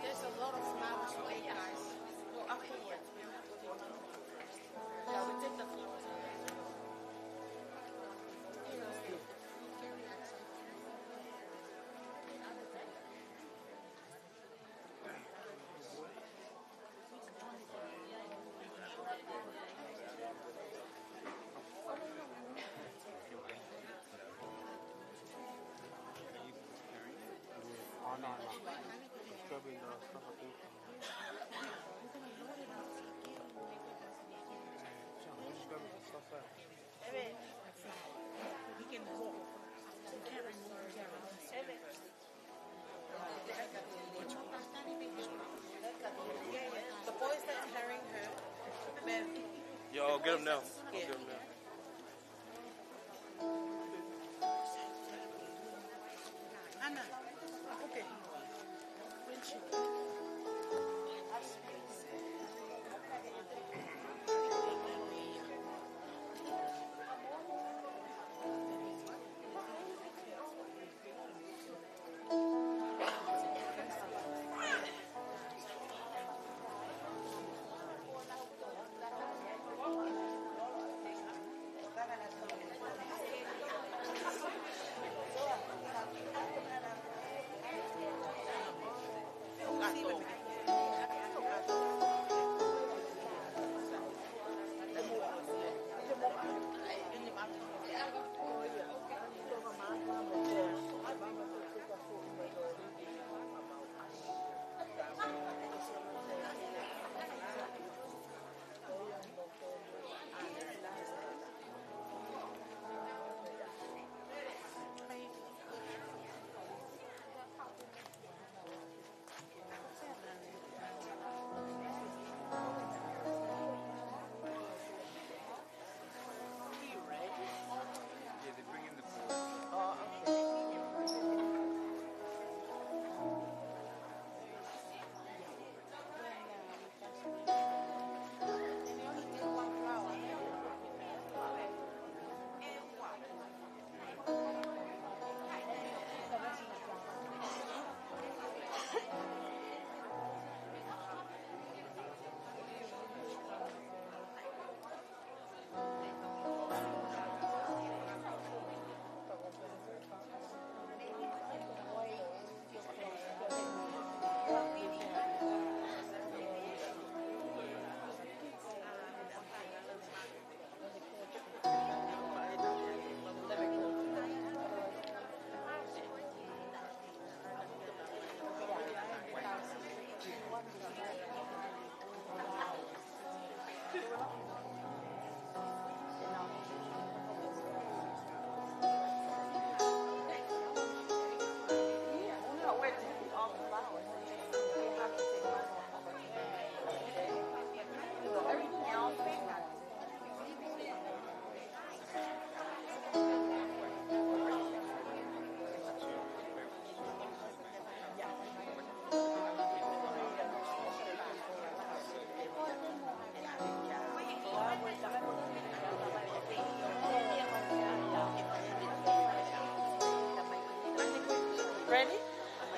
There's a lot of flowers for you guys. Go up the way. Yeah, we take the flowers. The boys that's carrying her, Bev. Yeah, I'll get 'em now. I'll get 'em now. Ana, okay.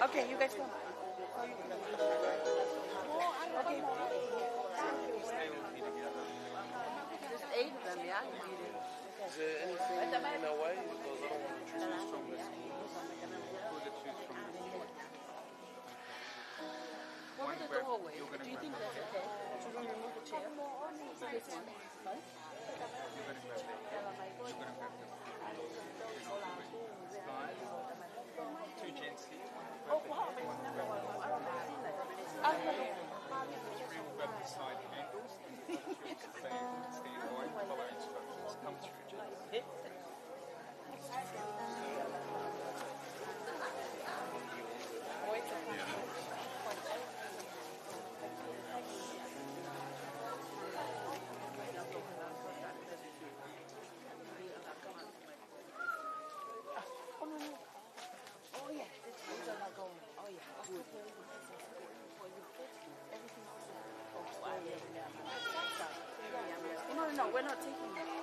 Okay, you guys go. Okay. There's eight of them, yeah? You need it. Is there anything in our way? Because I don't want to choose from this. What about the doorway? Do you think that's okay? Should we remove the chair? This one? Huh? Two gents here. Three will grab the side handles. Stand, stand by and follow instructions. Come through, Jake. No, no, no, we're not taking it.